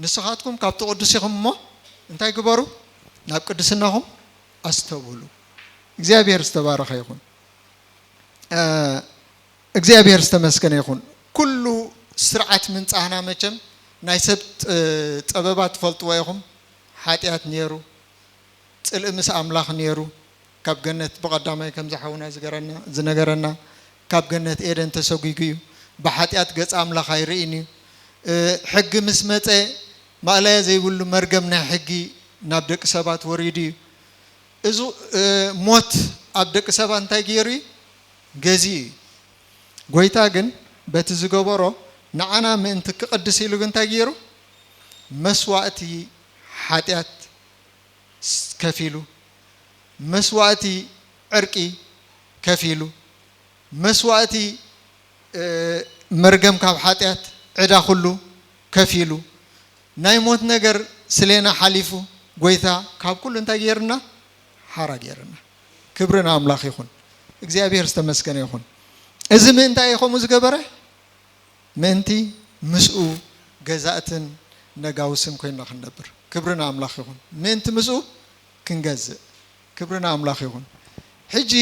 ንስኻትኩም ካብቲ ቅዱስ ኢኹም እሞ እንታይ ግበሩ? ናብ ቅድስናኹም ኣስተብህሉ። እግዚኣብሔር ዝተባረኸ ይኹን። እ፣ እግዚኣብሔር ዝተመስገነ ይኹን። ኩሉ ስርዓት ምንጻህና መቸም ናይ ሰብ ጥ- ጠበባት ትፈልጥዎ ኢኹም። ሓጢኣት ነይሩ፣ ጽልኢ ምስ ኣምላኽ ነይሩ። ካብ ገነት ብቐዳማይ ከምዚ ሓውና ዝገረና ዝነገረና ካብ ገነት ኤደን ተሰጒጉ እዩ። ብሓጢኣት ገጽ ኣምላኽ ኣይርእን እዩ። እ፣ ሕጊ ምስ መጸ ማእለያ ዘይብሉ መርገም ናይ ሕጊ ናብ ደቂ ሰባት ወሪዱ እዩ። እዚ እ፣ ሞት ኣብ ደቂ ሰባት እንታይ ገይሩ እዩ? ገዚኡ እዩ። ጎይታ ግን በቲ ዝገበሮ ንዓና ምእንቲ ክቕድስ ኢሉ ግን እንታይ ገይሩ? መስዋእቲ ሓጢኣት ስ- ከፊሉ፣ መስዋእቲ ዕርቂ ከፊሉ፣ መስዋእቲ እ፣ መርገም ካብ ሓጢኣት ዕዳ ኩሉ ከፊሉ ናይ ሞት ነገር ስሌና ሓሊፉ ጎይታ ካብ ኩሉ እንታይ ገይርና? ሓራ ገይርና። ክብሪ ንኣምላኽ ይኹን። እግዚኣብሔር ዝተመስገነ ይኹን። እዚ ምእንታይ እዩ ከምኡ ዝገበረ? ምእንቲ ምስኡ ገዛእትን ነጋውስን ኮይንና ክንነብር። ክብሪ ንኣምላኽ ይኹን። ምእንቲ ምስኡ ክንገዝእ። ክብሪ ንኣምላኽ ይኹን። ሕጂ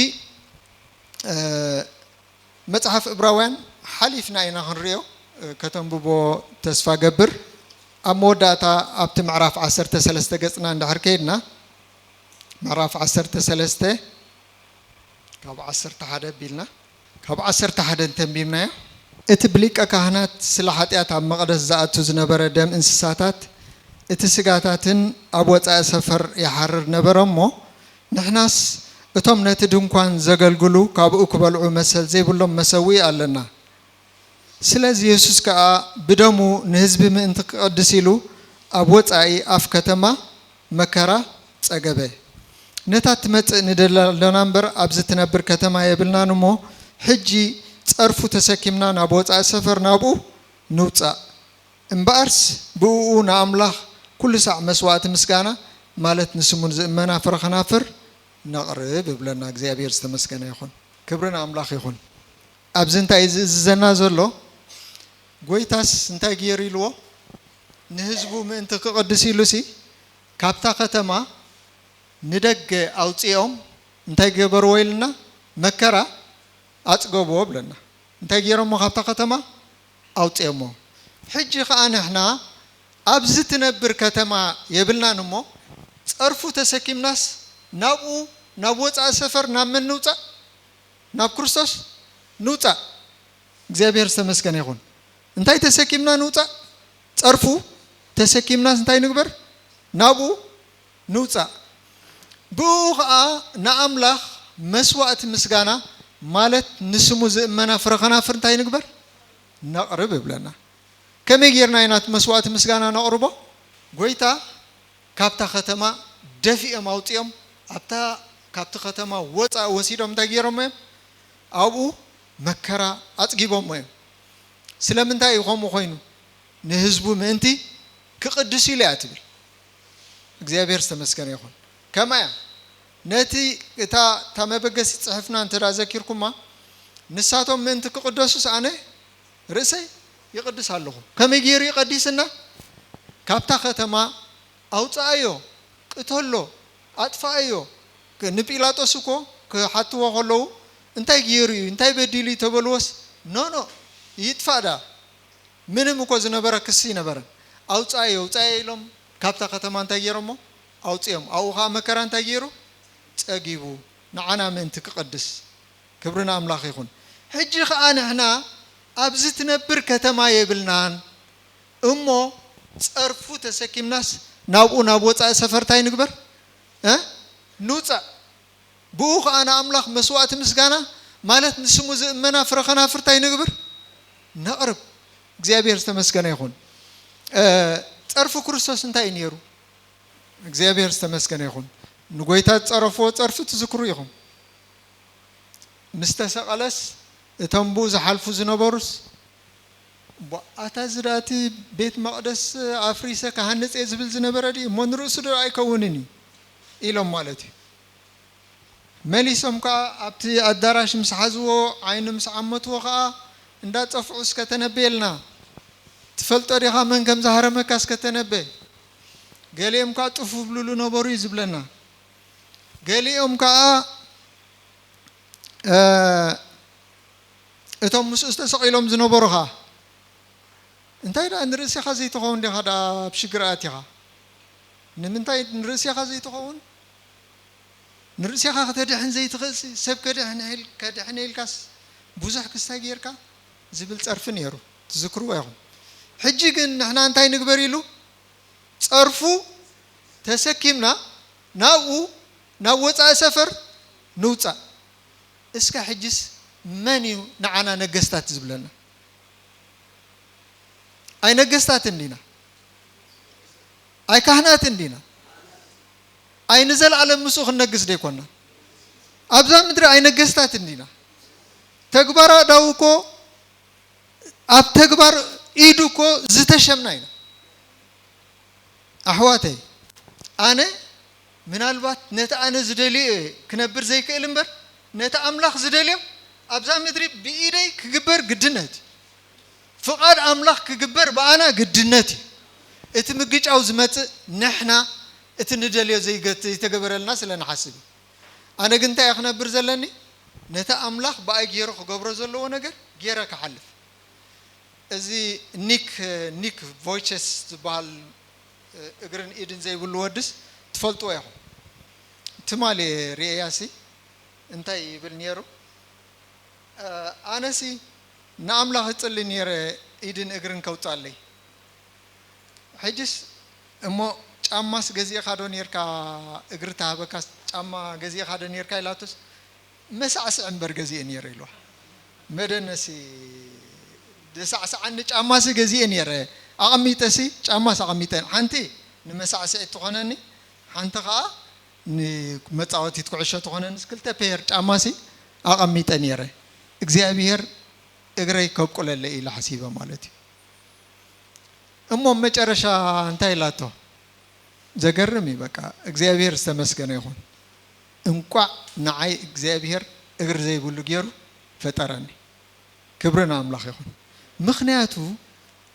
እ፣ መጽሓፍ እብራውያን ሓሊፍና ኢና ክንርእዮ እ፣ ከተንብቦ ተስፋ ገብር። ኣብ መወዳእታ ኣብቲ ምዕራፍ ዓሰርተ ሰለስተ ገጽና እንድሕር ከይድና ምዕራፍ ዓሰርተ ሰለስተ ካብ ዓሰርተ ሓደ ኣቢልና ካብ ዓሰርተ ሓደ እንተንቢብናዮ እቲ ብሊቀ ካህናት ስለ ሓጢኣት ኣብ መቕደስ ዝኣቱ ዝነበረ ደም እንስሳታት እቲ ስጋታትን ኣብ ወጻኢ ሰፈር ይሓርር ነበረ እሞ ንሕናስ እቶም ነቲ ድንኳን ዘገልግሉ ካብኡ ክበልዑ መሰል ዘይብሎም መሰውኢ ኣለና። ስለዚ የሱስ ከኣ ብደሙ ንህዝቢ ምእንቲ ክቐድስ ኢሉ ኣብ ወጻኢ ኣፍ ከተማ መከራ ጸገበ። ነታ ትመጽእ ንደሊ ኣሎና እምበር፣ ኣብዚ ትነብር ከተማ የብልናን እሞ፣ ሕጂ ጸርፉ ተሰኪምና ናብ ወጻኢ ሰፈር ናብኡ ንውጻእ። እምበኣርስ ብእኡ ንኣምላኽ ኩሉ ሳዕ መስዋእቲ ምስጋና፣ ማለት ንስሙ ዝእመና ፍረ ኸናፍር ነቕርብ እብለና። እግዚኣብሔር ዝተመስገነ ይኹን። ክብሪ ንኣምላኽ ይኹን። ኣብዚ እንታይ እዩ ዝእዝዘና ዘሎ? ጎይታስ እንታይ ገይሩ ኢልዎ? ንህዝቡ ምእንቲ ክቕድስ ኢሉሲ ካብታ ከተማ ንደገ ኣውጺኦም እንታይ ገበርዎ ኢልና? መከራ ኣጽገብዎ ብለና። እንታይ ገይሮሞ? ካብታ ከተማ ኣውጺኦሞ። ሕጂ ኸኣ ንሕና ኣብዚ ትነብር ከተማ የብልናን እሞ፣ ጸርፉ ተሰኪምናስ ናብኡ፣ ናብ ወጻኢ ሰፈር ናብ መን ንውጻእ? ናብ ክርስቶስ ንውጻእ። እግዚኣብሔር ዝተመስገነ ይኹን። እንታይ ተሰኪምና ንውጻእ? ጸርፉ ተሰኪምናስ እንታይ ንግበር? ናብኡ ንውጻእ። ብኡ ኸኣ ንኣምላኽ መስዋእቲ ምስጋና፣ ማለት ንስሙ ዝእመና ፍረ ኸናፍር እንታይ ንግበር? ነቕርብ እብለና። ከመይ ጌርና ኢና እቲ መስዋእቲ ምስጋና ነቕርቦ? ጎይታ ካብታ ከተማ ደፊኦም ኣውጺኦም፣ ኣብታ፣ ካብቲ ከተማ ወጻኢ ወሲዶም እንታይ ገይሮሞ እዮም? ኣብኡ መከራ ኣጽጊቦሞ እዮም። ስለምንታይ እዩ ከምኡ ኮይኑ? ንህዝቡ ምእንቲ ክቕድስ ኢሉ እያ ትብል። እግዚኣብሔር ዝተመስገነ ይኹን። ከምኣ እያ። ነቲ፣ እታ፣ እታ መበገሲ ጽሑፍና እንተ ደኣ ዘኪርኩማ፣ ንሳቶም ምእንቲ ክቕደሱስ ኣነ ርእሰይ ይቕድስ ኣለኹ። ከመይ ገይሩ እዩ ቀዲስና? ካብታ ከተማ ኣውጽኣዮ፣ ቅተሎ፣ ኣጥፍኣዮ። ክ-፣ ንጲላጦስ እኮ ክሓትዎ ከለዉ፣ "እንታይ ገይሩ እዩ? እንታይ በዲሉ እዩ?" ተበልዎስ፣ "ኖ፣ ኖ፣ ይጥፋእ ደኣ። ምንም እኮ ዝነበረ ክሲ ኣይነበረን። ኣውጽኣዮ፣ ኣውጽኣዮ" ኢሎም ካብታ ከተማ እንታይ ገይሮሞ? ኣውጽኦም። ኣብኡ ኸኣ መከራ እንታይ ገይሩ? ጸጊቡ። ንዓና ምእንቲ ክቐድስ። ክብሪ ንኣምላኽ ይኹን። ሕጂ ኸኣ ንሕና ኣብዚ ትነብር ከተማ የብልናን እሞ፣ ጸርፉ ተሰኪምናስ ናብኡ፣ ናብ ወጻኢ ሰፈር እንታይ ንግበር? እ? ንውጻእ። ብኡ ኸኣ ንኣምላኽ መስዋእቲ ምስጋና፣ ማለት ንስሙ ዝእመና ፍረ ኸናፍር እንታይ ንግብር? ነቕርብ። እግዚኣብሔር ዝተመስገነ ይኹን። እ፣ ጸርፉ ክርስቶስ እንታይ እዩ ነይሩ? እግዚኣብሔር ዝተመስገነ ይኹን። ንጎይታ ዝጸረፍዎ ጸርፊ ትዝክሩ ኢኹም። ምስ ተሰቐለስ፣ እቶም ብኡ ዝሓልፉ ዝነበሩስ፣ "ቧ፣ ኣታ እዚ ደኣ እቲ ቤት መቕደስ ኣፍሪሰ ክሃንጽ እየ ዝብል ዝነበረ ድዩ? እሞ ንርእሱ ዶ ኣይከውንን እዩ?" ኢሎም ማለት እዩ። መሊሶም ከኣ ኣብቲ ኣዳራሽ ምስ ሓዝዎ፣ ዓይኑ ምስ ዓመትዎ ከኣ፣ "እንዳጸፍዑ እስከ ተነበየልና። ትፈልጦ ዲኻ መን ከም ዝሃረመካ እስከ ተነበ?" ገሊኦም ከኣ ጥፍ ዝብልሉ ነበሩ እዩ ዝብለና። ገሊኦም ከኣ፣ እ፣ እቶም ምስኡ ተሰቒሎም ዝነበሩ ኸኣ፣ "እንታይ ደኣ ንርእስኻ ዘይትኸውን ዲኻ ደኣ ኣብ ሽግር ኣቲኻ? ንምንታይ ንርእስኻ ዘይትኸውን? ንርእስኻ ከተድሕን ዘይትኽእልሲ፣ ሰብ ከድሕን ኢል-፣ ከድሕን ኢልካስ ብዙሕ ክስታይ ጌርካ?" ዝብል ጸርፊ ነይሩ። ትዝክርዎ ኢኹም። ሕጂ ግን ንሕና እንታይ ንግበር ኢሉ? ጸርፉ ተሰኪምና ናብኡ፣ ናብ ወጻኢ ሰፈር ንውጻእ። እስከ ሕጅስ መን እዩ ንዓና ነገስታት ዝብለና? ኣይ ነገስታት እንዲና? ኣይ ካህናት እንዲና? ኣይ ንዘለኣለም ምስኡ ክንነግስ ደይኮና? ኣብዛ ምድሪ ኣይ ነገስታት እንዲና? ተግባር ኣእዳው እኮ፣ ኣብ ተግባር ኢዱ እኮ ዝተሸምና ኢና። ኣሕዋተይ፣ ኣነ ምናልባት ነቲ ኣነ ዝደልዮ እየ ክነብር ዘይክእል እምበር፣ ነቲ ኣምላኽ ዝደልዮ ኣብዛ ምድሪ ብኢደይ ክግበር ግድነት እዩ። ፍቓድ ኣምላኽ ክግበር ብኣና ግድነት እዩ። እቲ ምግጫው ዝመጽእ ንሕና እቲ ንደልዮ ዘይገ-፣ ዘይተገበረልና ስለ ንሓስብ እዩ። ኣነ ግን እንታይ እየ ክነብር ዘለኒ? ነቲ ኣምላኽ ብኣይ ገይሩ ክገብሮ ዘለዎ ነገር ገይረ ክሓልፍ። እዚ ኒክ፣ ኒክ ቮይቸስ ዝበሃል እግርን ኢድን ዘይብሉ ወድስ ትፈልጥዎ ኢኹም። ትማሊ ርእያሲ እንታይ ይብል ነይሩ? ኣነሲ ንኣምላኽ እጽሊ ነይረ ኢድን እግርን ከውጻለይ። ሕጅስ እሞ ጫማስ ገዚእኻ ዶ ነርካ? እግሪ ተሃበካስ ጫማ ገዚእኻ ዶ ነርካ? ኢላቶስ መሳዕስዕ እምበር ገዚኤ ነይረ ኢልዋ። መደነሲ ደሳዕስዓኒ ጫማሲ ገዚኤ ነይረ። ኣቐሚጠሲ ጫማስ ኣቐሚጠ። ሓንቲ ንመሳዕስዒ ትኾነኒ፣ ሓንቲ ኸኣ ንመጻወቲት ኩዕሾ ትኾነንስ ክልተ ፔር ጫማሲ ኣቐሚጠ ነይረ። እግዚኣብሔር እግረይ ከብቁለለ ኢለ ሓሲበ ማለት እዩ። እሞ መጨረሻ እንታይ ኢላቶ? ዘገርም እዩ። በቃ እግዚኣብሔር ዝተመስገነ ይኹን። እንቋዕ ንዓይ እግዚኣብሔር እግሪ ዘይብሉ ገይሩ ፈጠረኒ። ክብሪ ንኣምላኽ ይኹን። ምኽንያቱ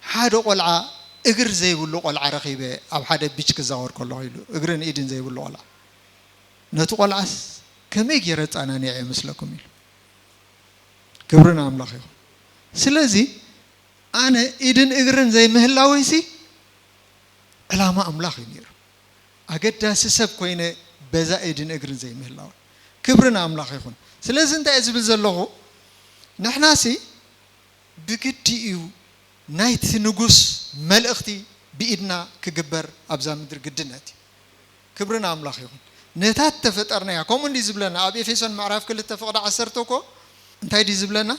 ሓደ ቆልዓ እግሪ ዘይብሉ ቆልዓ ረኺበ ኣብ ሓደ ቢች ክዛወር ከለኹ ኢሉ፣ እግርን ኢድን ዘይብሉ ቆልዓ። ነቲ ቆልዓስ ከመይ ገይረ ጻናንዐ ይመስለኩም ኢሉ። ክብሪ ንኣምላኽ ይኹን። ስለዚ ኣነ ኢድን እግርን ዘይምህላወይሲ ዕላማ ኣምላኽ እዩ ነይሩ። ኣገዳሲ ሰብ ኮይነ በዛ ኢድን እግርን ዘይምህላወይ። ክብሪ ንኣምላኽ ይኹን። ስለዚ እንታይ እየ ዝብል ዘለኹ? ንሕናሲ ብግዲ እዩ ናይቲ ንጉስ መልእኽቲ ብኢድና ክግበር ኣብዛ ምድሪ ግድነት እዩ። ክብሪ ንኣምላኽ ይኹን። ነታ እተፈጠርናያ፣ ከምኡ እንዲ ዝብለና ኣብ ኤፌሶን ምዕራፍ ክልተ ፍቕዲ ዓሰርተ እኮ እንታይ ድዩ ዝብለና?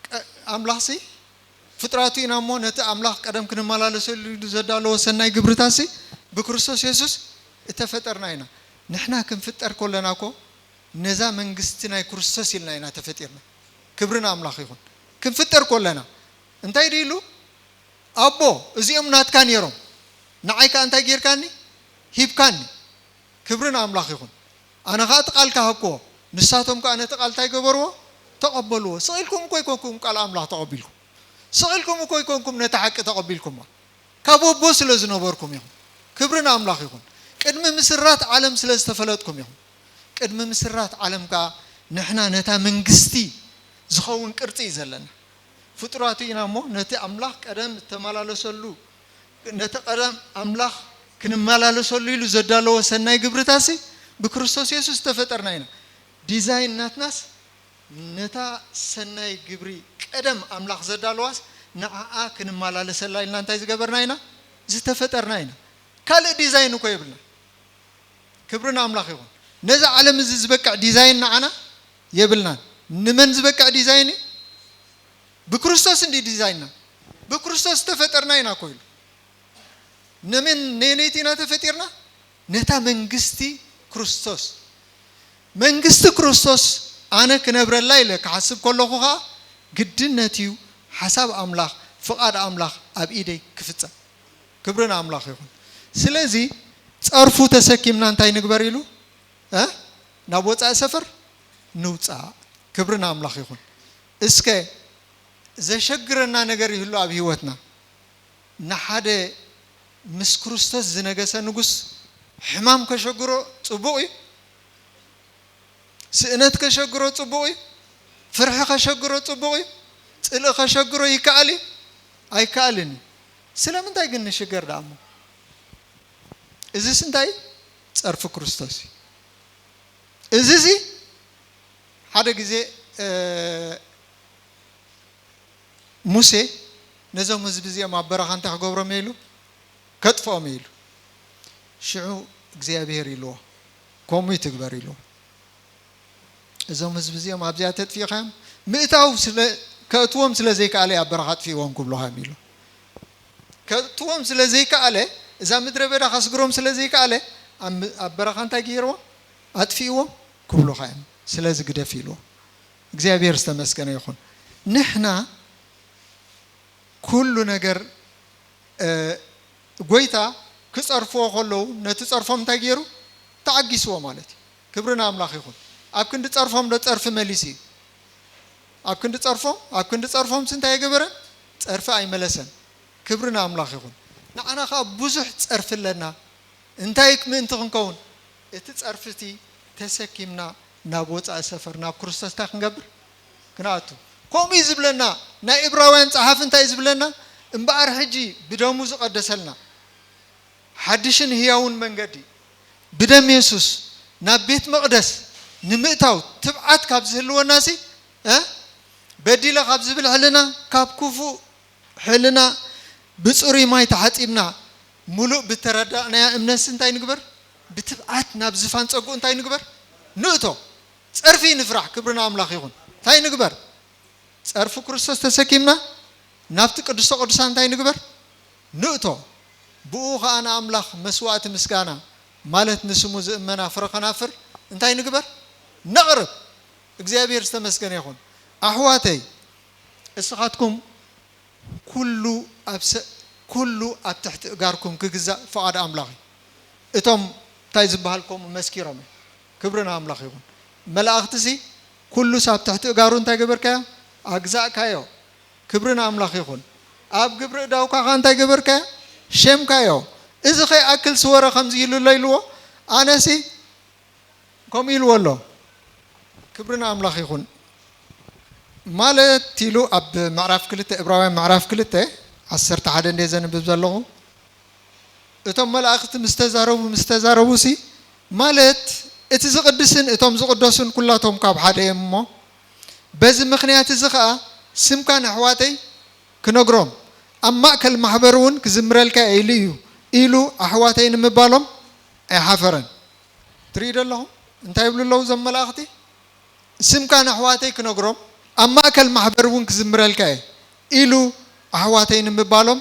ቀ-፣ ኣምላኽሲ ፍጥራቱ ኢና እሞ ነቲ ኣምላኽ ቀደም ክንመላለሰሉ ኢሉ ዘዳለዎ ሰናይ ግብርታሲ ብክርስቶስ የሱስ እተፈጠርና ኢና። ንሕና ክንፍጠር ከለና እኮ ነዛ መንግስቲ ናይ ክርስቶስ ኢልና ኢና ተፈጢርና። ክብሪ ንኣምላኽ ይኹን። ክንፍጠር ከለና እንታይ ድዩ ኢሉ? ኣቦ፣ እዚኦም ናትካ ነይሮም፣ ንዓይ ከኣ እንታይ ጌርካኒ? ሂብካኒ። ክብሪ ንኣምላኽ ይኹን። ኣነ ኸኣ እቲ ቃል ከሃብክዎ፣ ንሳቶም ከኣ ነቲ ቃል እንታይ ገበርዎ? ተቐበልዎ። ስቕ ኢልኩም እኮ ኣይኮንኩም ቃል ኣምላኽ ተቐቢልኩም። ስቕ ኢልኩም እኮ ኣይኮንኩም ነታ ሓቂ ተቐቢልኩማ። ካብ ኣቦ ስለ ዝነበርኩም ኢኹም። ክብሪ ንኣምላኽ ይኹን። ቅድሚ ምስራት ዓለም ስለ ዝተፈለጥኩም ኢኹም። ቅድሚ ምስራት ዓለም ከኣ ንሕና ነታ መንግስቲ ዝኸውን ቅርጺ እዩ ዘለና። ፍጡራቱ ኢና እሞ ነቲ ኣምላኽ ቀደም እተመላለሰሉ፣ ነቲ ቀደም ኣምላኽ ክንመላለሰሉ ኢሉ ዘዳለዎ ሰናይ ግብርታሲ ብክርስቶስ የሱስ ዝተፈጠርና ኢና። ዲዛይን ናትናስ ነታ ሰናይ ግብሪ ቀደም ኣምላኽ ዘዳለዋስ ንዓኣ ክንመላለሰላ ኢልና እንታይ ዝገበርና ኢና? ዝተፈጠርና ኢና። ካልእ ዲዛይን እኮ የብልና። ክብሪ ንኣምላኽ ይኹን። ነዚ ዓለም እዚ ዝበቅዕ ዲዛይን ንዓና የብልናን። ንመን ዝበቅዕ ዲዛይን እዩ? ብክርስቶስ እንዲ ዲዛይንና። ብክርስቶስ ዝተፈጠርና ኢና እኮ ኢሉ። ንመን ነየነይቲ ኢና ተፈጢርና? ነታ መንግስቲ ክርስቶስ። መንግስቲ ክርስቶስ ኣነ ክነብረላ ኢለ ክሓስብ ከለኹ ኸኣ ግድነት እዩ ሓሳብ ኣምላኽ፣ ፍቓድ ኣምላኽ ኣብ ኢደይ ክፍጸም። ክብሪ ንኣምላኽ ይኹን። ስለዚ ጸርፉ ተሰኪምና እንታይ ንግበር ኢሉ? እ? ናብ ወጻኢ ሰፈር ንውጻእ። ክብሪ ንኣምላኽ ይኹን። እስከ ዘሸግረና ነገር ይህሉ ኣብ ህይወትና? ንሓደ ምስ ክርስቶስ ዝነገሰ ንጉስ ሕማም ከሸግሮ ጽቡቕ እዩ? ስእነት ከሸግሮ ጽቡቕ እዩ? ፍርሒ ከሸግሮ ጽቡቕ እዩ? ጽልኢ ከሸግሮ ይከኣል እዩ? ኣይከኣልን እዩ። ስለምንታይ ግን ንሽገር ደኣ እሞ? እዚስ እንታይ? ጸርፊ ክርስቶስ እዩ። እዚ እዚ ሓደ ግዜ፣ እ፣ ሙሴ ነዞም ህዝቢ እዚኦም ኣብ በረኻ እንታይ ክገብሮም እየ ኢሉ? ከጥፍኦም እየ ኢሉ። ሽዑ እግዚኣብሔር ኢልዎ፣ ከምኡ ይትግበር ኢልዎ። እዞም ህዝቢ እዚኦም ኣብዚኣ ተጥፊእኻዮም፣ ምእታው ስለ፣ ከእትዎም ስለ ዘይከኣለ ኣብ በረኻ ኣጥፊእዎም ክብልኻዮም ኢሉ። ከእትዎም ስለ ዘይከኣለ፣ እዛ ምድረ በዳ ከስግሮም ስለ ዘይከኣለ፣ ኣብ ም-፣ ኣብ በረኻ እንታይ ገይርዎም? ኣጥፊእዎም ክብሉኻዮም። ስለዚ ግደፍ ኢልዎ። እግዚኣብሔር ዝተመስገነ ይኹን። ንሕና ኩሉ ነገር፣ እ፣ ጎይታ ክጸርፍዎ ከለዉ፣ ነቲ ጸርፎም እንታይ ገይሩ? ተዓጊስዎ ማለት እዩ። ክብሪ ንኣምላኽ ይኹን። ኣብ ክንዲ ጸርፎም ዶ ጸርፊ መሊሱ እዩ? ኣብ ክንዲ ጸርፎም፣ ኣብ ክንዲ ጸርፎምስ እንታይ ኣይገበረን? ጸርፊ ኣይመለሰን። ክብሪ ንኣምላኽ ይኹን። ንዓና ኸኣ ብዙሕ ጸርፊ ኣለና። እንታይ ምእንቲ ክንከውን? እቲ ጸርፊ እቲ ተሰኪምና ናብ ወጻኢ ሰፈር፣ ናብ ክርስቶስ እንታይ ክንገብር? ክንኣቱ። ከምኡ እዩ ዝብለና። ናይ ዕብራውያን ጸሓፊ እንታይ እዩ ዝብለና? እምበኣር ሕጂ ብደሙ ዝቐደሰልና ሓድሽን ህያውን መንገዲ ብደም የሱስ ናብ ቤት መቕደስ ንምእታው ትብዓት ካብ ዝህልወናሲ፣ እ? በዲለ ካብ ዝብል ሕልና፣ ካብ ክፉእ ሕልና ብጽሩይ ማይ ተሓጺብና፣ ምሉእ ብተረዳእናያ እምነትሲ እንታይ ንግበር? ብትብዓት ናብ ዝፋን ጸጉኡ እንታይ ንግበር? ንእቶ። ጸርፊ ንፍራሕ፣ ክብሪ ንኣምላኽ ይኹን። እንታይ ንግበር? ጸርፊ ክርስቶስ ተሰኪምና ናብቲ ቅድስተ ቅዱሳን እንታይ ንግበር? ንእቶ። ብኡ ኸኣ ንኣምላኽ መስዋእቲ ምስጋና ማለት ንስሙ ዝእመና ፍረ ከናፍር እንታይ ንግበር? ነቕርብ። እግዚኣብሔር ዝተመስገነ ይኹን። ኣሕዋተይ፣ እስኻትኩም ኩሉ ኣብ ሰ-፣ ኩሉ ኣብ ትሕቲ እጋርኩም ክግዛእ ፍቓድ ኣምላኽ እዩ። እቶም እንታይ ዝበሃል ከምኡ መስኪሮም እዮም። ክብሪ ንኣምላኽ ይኹን። መላእኽትሲ ኩሉስ ኣብ ትሕቲ እጋሩ እንታይ ገበርካዮ? ኣግዛእካዮ። ክብሪ ንኣምላኽ ይኹን። ኣብ ግብሪ እዳውካ ኸ እንታይ ገበርካዮ? ሸምካዮ። እዚ ኸይኣክል ስወረ ከምዚ ኢሉሎ ኢልዎ፣ ኣነሲ ከምኡ ኢልዎ ኣሎ። ክብሪ ንኣምላኽ ይኹን። ማለት ኢሉ ኣብ ምዕራፍ ክልተ፣ እብራውያን ምዕራፍ ክልተ ዓሰርተ ሓደ እንደ ዘንብብ ዘለኹ፣ እቶም መላእኽቲ ምስ ተዛረቡ፣ ምስ ተዛረቡ ሲ፣ ማለት እቲ ዝቕድስን እቶም ዝቕደሱን ኩላቶም ካብ ሓደ እዮም እሞ፣ በዚ ምኽንያት እዚ ኸኣ ስምካ ንኣሕዋተይ ክነግሮም፣ ኣብ ማእከል ማሕበር እውን ክዝምረልካ እየ ኢሉ እዩ፣ ኢሉ ኣሕዋተይ ንምባሎም ኣይሓፈረን። ትርእዩ ዶ ኣለኹም? እንታይ ይብሉ ኣለዉ እዞም መላእኽቲ? ስምካ ንኣሕዋተይ ክነግሮም፣ ኣብ ማእከል ማሕበር እውን ክዝምረልካ እየ፣ ኢሉ ኣሕዋተይ ንምባሎም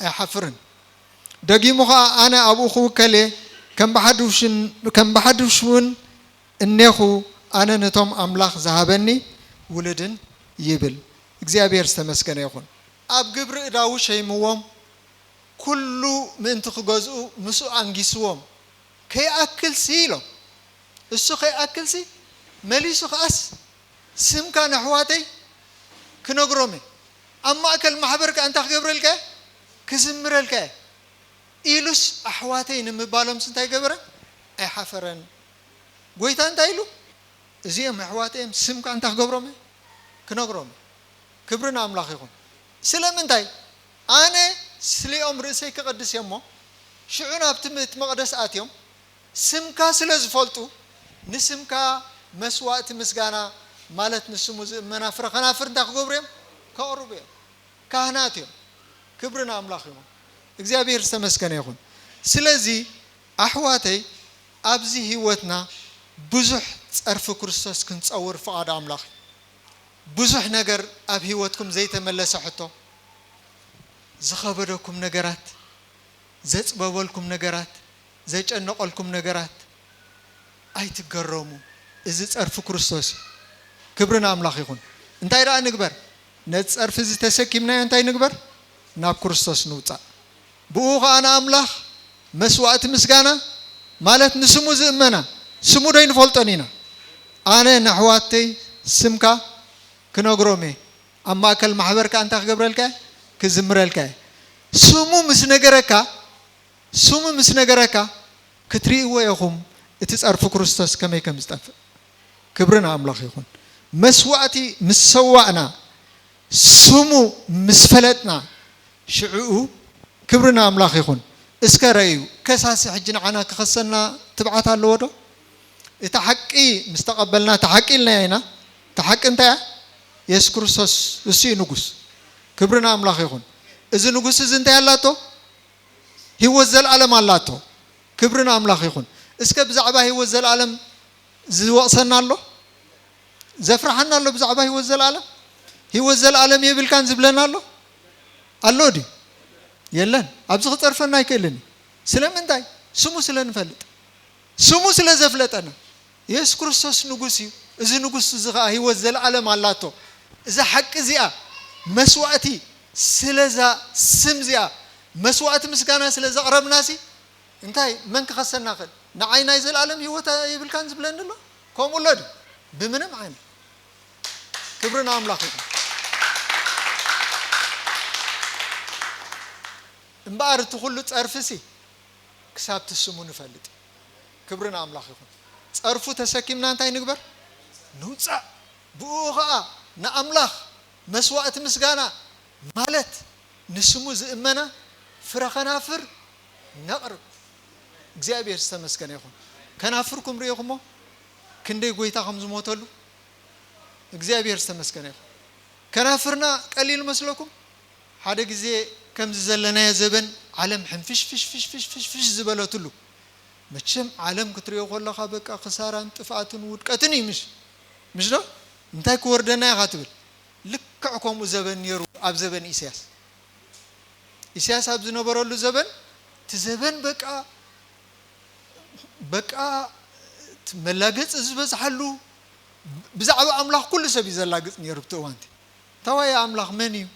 ኣይሓፍርን። ደጊሙ ኸኣ፣ ኣነ ኣብኡ ክውከል እየ፣ ከም ብሓድሽ፣ ከም ብሓድሽ እውን እኔኹ፣ ኣነ ነቶም ኣምላኽ ዝሃበኒ ውሉድን ይብል። እግዚኣብሔር ዝተመስገነ ይኹን። ኣብ ግብሪ እዳዉ ሸይምዎም፣ ኩሉ ምእንቲ ክገዝኡ ምስኡ ኣንጊስዎም። ከይኣክልሲ ኢሎም፣ እሱ ከይኣክልሲ መሊሱ ከኣስ፣ ስምካ ነሕዋተይ ክነግሮም እየ። ኣብ ማእከል ማሕበር ከኣ እንታይ ክገብረልካ እየ? ክዝምረልካ እየ። ኢሉስ ኣሕዋተይ ንምባሎምስ እንታይ ገበረ? ኣይሓፈረን። ጎይታ እንታይ ኢሉ? እዚኦም ኣሕዋተይ እዮም፣ ስምካ እንታይ ክገብሮም እየ? ክነግሮም እየ። ክብሪ ንኣምላኽ ይኹን። ስለምንታይ? ኣነ ስሊኦም ርእሰይ ክቐድስ እየ እሞ፣ ሽዑ ናብቲ ቤት መቕደስ ኣትዮም፣ ስምካ ስለ ዝፈልጡ፣ ንስምካ መስዋእቲ ምስጋና፣ ማለት ንስሙ ዝእመና ፍረ ከናፍር እንታይ ክገብሩ እዮም? ከቕርቡ እዮም። ካህናት እዮም። ክብሪ ንኣምላኽ ይኹን። እግዚኣብሔር ዝተመስገነ ይኹን። ስለዚ ኣሕዋተይ፣ ኣብዚ ህይወትና ብዙሕ ጸርፊ ክርስቶስ ክንጸውር ፍቓድ ኣምላኽ እዩ። ብዙሕ ነገር ኣብ ህይወትኩም ዘይተመለሰ ሕቶ፣ ዝኸበደኩም ነገራት፣ ዘጽበበልኩም ነገራት፣ ዘጨነቐልኩም ነገራት፣ ኣይትገረሙ። እዚ ጸርፊ ክርስቶስ እዩ። ክብሪ ንኣምላኽ ይኹን። እንታይ ደኣ ንግበር? ነዚ ጸርፊ እዚ ተሰኪምናዮ እንታይ ንግበር? ናብ ክርስቶስ ንውጻእ። ብኡ ኸኣ ንኣምላኽ መስዋእቲ ምስጋና፣ ማለት ንስሙ ዝእመና፣ ስሙ ዶ ኣይንፈልጦን ኢና? ኣነ ንኣሕዋተይ ስምካ ክነግሮም እየ። ኣብ ማእከል ማሕበር ከኣ እንታይ ክገብረልካ እየ? ክዝምረልካ እየ። ስሙ ምስ ነገረካ፣ ስሙ ምስ ነገረካ፣ ክትርእይዎ ኢኹም እቲ ጸርፊ ክርስቶስ ከመይ ከም ዝጠፍእ። ክብሪ ንኣምላኽ ይኹን። መስዋእቲ ምስ ሰዋእና፣ ስሙ ምስ ፈለጥና፣ ሽዕኡ ክብሪ ንኣምላኽ ይኹን። እስከ ረእዩ፣ ከሳሲ ሕጂ ንዓና ክኸሰና ትብዓት ኣለዎ ዶ? እቲ ሓቂ ምስ ተቐበልና፣ እቲ ሓቂ ኢልናዮ ኢና። እቲ ሓቂ እንታይ እያ? የሱስ ክርስቶስ፣ እሱ እዩ ንጉስ። ክብሪ ንኣምላኽ ይኹን። እዚ ንጉስ እዚ እንታይ ኣላቶ? ህይወት ዘለኣለም ኣላቶ። ክብሪ ንኣምላኽ ይኹን። እስከ ብዛዕባ ህይወት ዘለኣለም ዝወቕሰና ኣሎ? ዘፍርሓና ኣሎ ብዛዕባ ህይወት ዘለኣለም? ህይወት ዘለኣለም የብልካን ዝብለና ኣሎ? ኣሎ ድዩ? የለን። ኣብዚ ክጸርፈና ኣይክእልን እዩ። ስለምንታይ? ስሙ ስለ ንፈልጥ። ስሙ ስለ ዘፍለጠና። የሱስ ክርስቶስ ንጉስ እዩ። እዚ ንጉስ እዚ ኸኣ ህይወት ዘለኣለም ኣላቶ። እዛ ሓቂ እዚኣ፣ መስዋእቲ ስለዛ ስም እዚኣ፣ መስዋእቲ ምስጋና ስለ ዘቕረብናሲ፣ እንታይ፣ መን ክኸሰና ኽእል? ንዓይ ናይ ዘለኣለም ህይወት የብልካን ዝብለኒ ኣሎ? ከምኡ ኣሎ ድዩ? ብምንም ዓይነት። ክብሪ ንኣምላኽ ይኹን። እምበኣር እቲ ኹሉ ጸርፊሲ ክሳብ እቲ ስሙ ንፈልጥ። ክብሪ ንኣምላኽ ይኹን። ጸርፉ ተሰኪምና እንታይ ንግበር? ንውጻእ። ብኡ ኸኣ ንኣምላኽ መስዋእቲ ምስጋና፣ ማለት ንስሙ ዝእመና ፍረ ኸናፍር ነቕርብ። እግዚኣብሔር ዝተመስገነ ይኹን። ከናፍርኩም ርኢኹሞ? ክንደይ ጎይታ ከም ዝሞተሉ? እግዚኣብሔር ዝተመስገነ ይኹን። ከናፍርና ቀሊል መስለኩም? ሓደ ግዜ ከምዚ ዘለናዮ ዘበን ዓለም ሕንፍሽ ፍሽ ፍሽ ፍሽ ፍሽ ፍሽ ዝበለትሉ። መቸም ዓለም ክትሪኦ ከለኻ በቃ ክሳራን ጥፍኣትን ውድቀትን እዩ፣ ምሽ? ምሽ ዶ? እንታይ ክወርደና ኢኻ ትብል? ልክዕ ከምኡ ዘበን ነይሩ ኣብ ዘበን ኢሳያስ። ኢሳያስ ኣብ ዝነበረሉ ዘበን፣ እቲ ዘበን በቃ በቃ እቲ መላገፂ ዝበዝሓሉ፣ ብዛዕባ ኣምላኽ ኩሉ ሰብ እዩ ዘላግፅ ነይሩ ኣብቲ እዋንቲ። ታዋይ ኣምላኽ መን እዩ?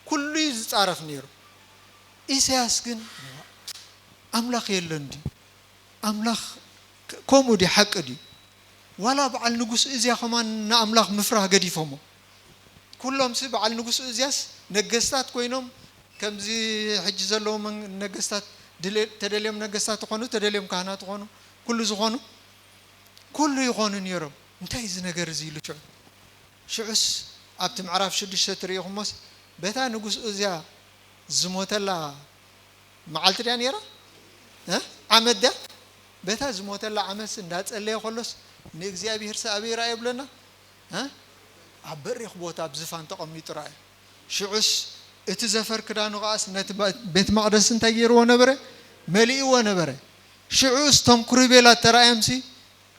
ኩሉ እዩ ዝፃረፍ ነይሩ። ኢሳያስ ግን ኣምላኽ የለን ድዩ? ኣምላኽ ከምኡ ድዩ? ሓቂ ድዩ? ዋላ በዓል ንጉስ እዝያ ከማን ንኣምላኽ ምፍራህ ገዲፎሞ። ኩሎምሲ በዓል ንጉስ እዝያስ ነገስታት ኮይኖም፣ ከምዚ ሕጂ ዘለዉ መን-፣ ነገስታት ድለ-፣ ተደልዮም ነገስታት ይኾኑ፣ ተደልዮም ካህናት ይኾኑ፣ ኩሉ ዝኾኑ፣ ኩሉ ይኾኑ ነይሮም። እንታይ እዚ ነገር እዚ ኢሉ ሽዑ? ሽዑስ ኣብቲ ምዕራፍ ሽዱሽተ ትርእይኹሞስ፣ በታ ንጉስ እዝያ ዝሞተላ መዓልቲ ድያ ነይራ? እ? ዓመት ድያ? በታ ዝሞተላ ዓመትስ እንዳጸለየ ከሎስ ንእግዚኣብሔር ሰኣበይ ረኣዮ ብለና? እ? ኣብ በሪኽ ቦታ ኣብ ዝፋን ተቐሚጡ ረኣዮ። ሽዑስ እቲ ዘፈር ክዳኑ ኸኣስ ነቲ ባ-፣ ቤት መቕደስ እንታይ ገይርዎ ነበረ? መሊእዎ ነበረ። ሽዑስ እቶም ክሩቤላት ተራእዮምሲ፣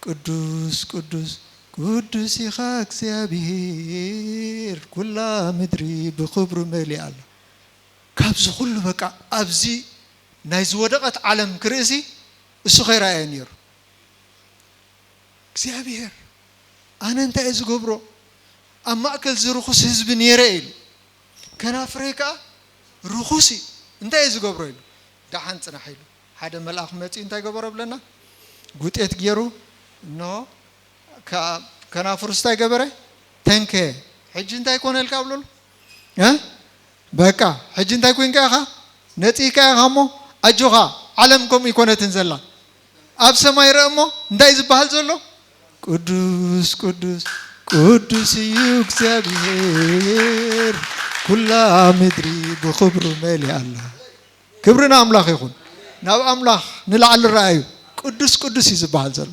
"ቅዱስ፣ ቅዱስ፣ ቅዱስ ኢኻ እግዚኣብሔር፣ ኩላ ምድሪ ብኽብሩ መሊኣ ኣላ።" ካብዚ ኩሉ በቃ ኣብዚ ናይ ዝወደቐት ዓለም ክርእሲ እሱ ከይረኣየ ነይሩ። እግዚኣብሔር፣ ኣነ እንታይ እየ ዝገብሮ? ኣብ ማእከል እዚ ርኹስ ህዝቢ ነይረ ኢሉ። ከናፍረይ ከኣ ርኹስ እዩ። እንታይ እየ ዝገብሮ ኢሉ። ደሓን ጽናሕ ኢሉ። ሓደ መልኣኽ መጺኡ እንታይ ገበሮ ብለና? ጉጤት ገይሩ፣ እንሆ፣ ከ-፣ ከናፍሩስ እንታይ ገበረ? ተንከየ። ሕጂ እንታይ ኮነልካ ብለሉ? እ? በቃ፣ ሕጂ እንታይ ኮንካ ኢኻ? ነጺህካ ኢኻ እሞ፣ ኣጆኻ፣ ዓለም ከምኡ ይኮነትን ዘላ። ኣብ ሰማይ ረእ እሞ፣ እንታይ ዝበሃል ዘሎ? ቅዱስ፣ ቅዱስ፣ ቅዱስ እዩ እግዚኣብሔር፣ ኩላ ምድሪ ብኽብሩ መሊኣ ኣላ። ክብሪ ንኣምላኽ ይኹን። ናብ ኣምላኽ ንላዕሊ ረኣዩ። ቅዱስ፣ ቅዱስ እዩ ዝበሃል ዘሎ።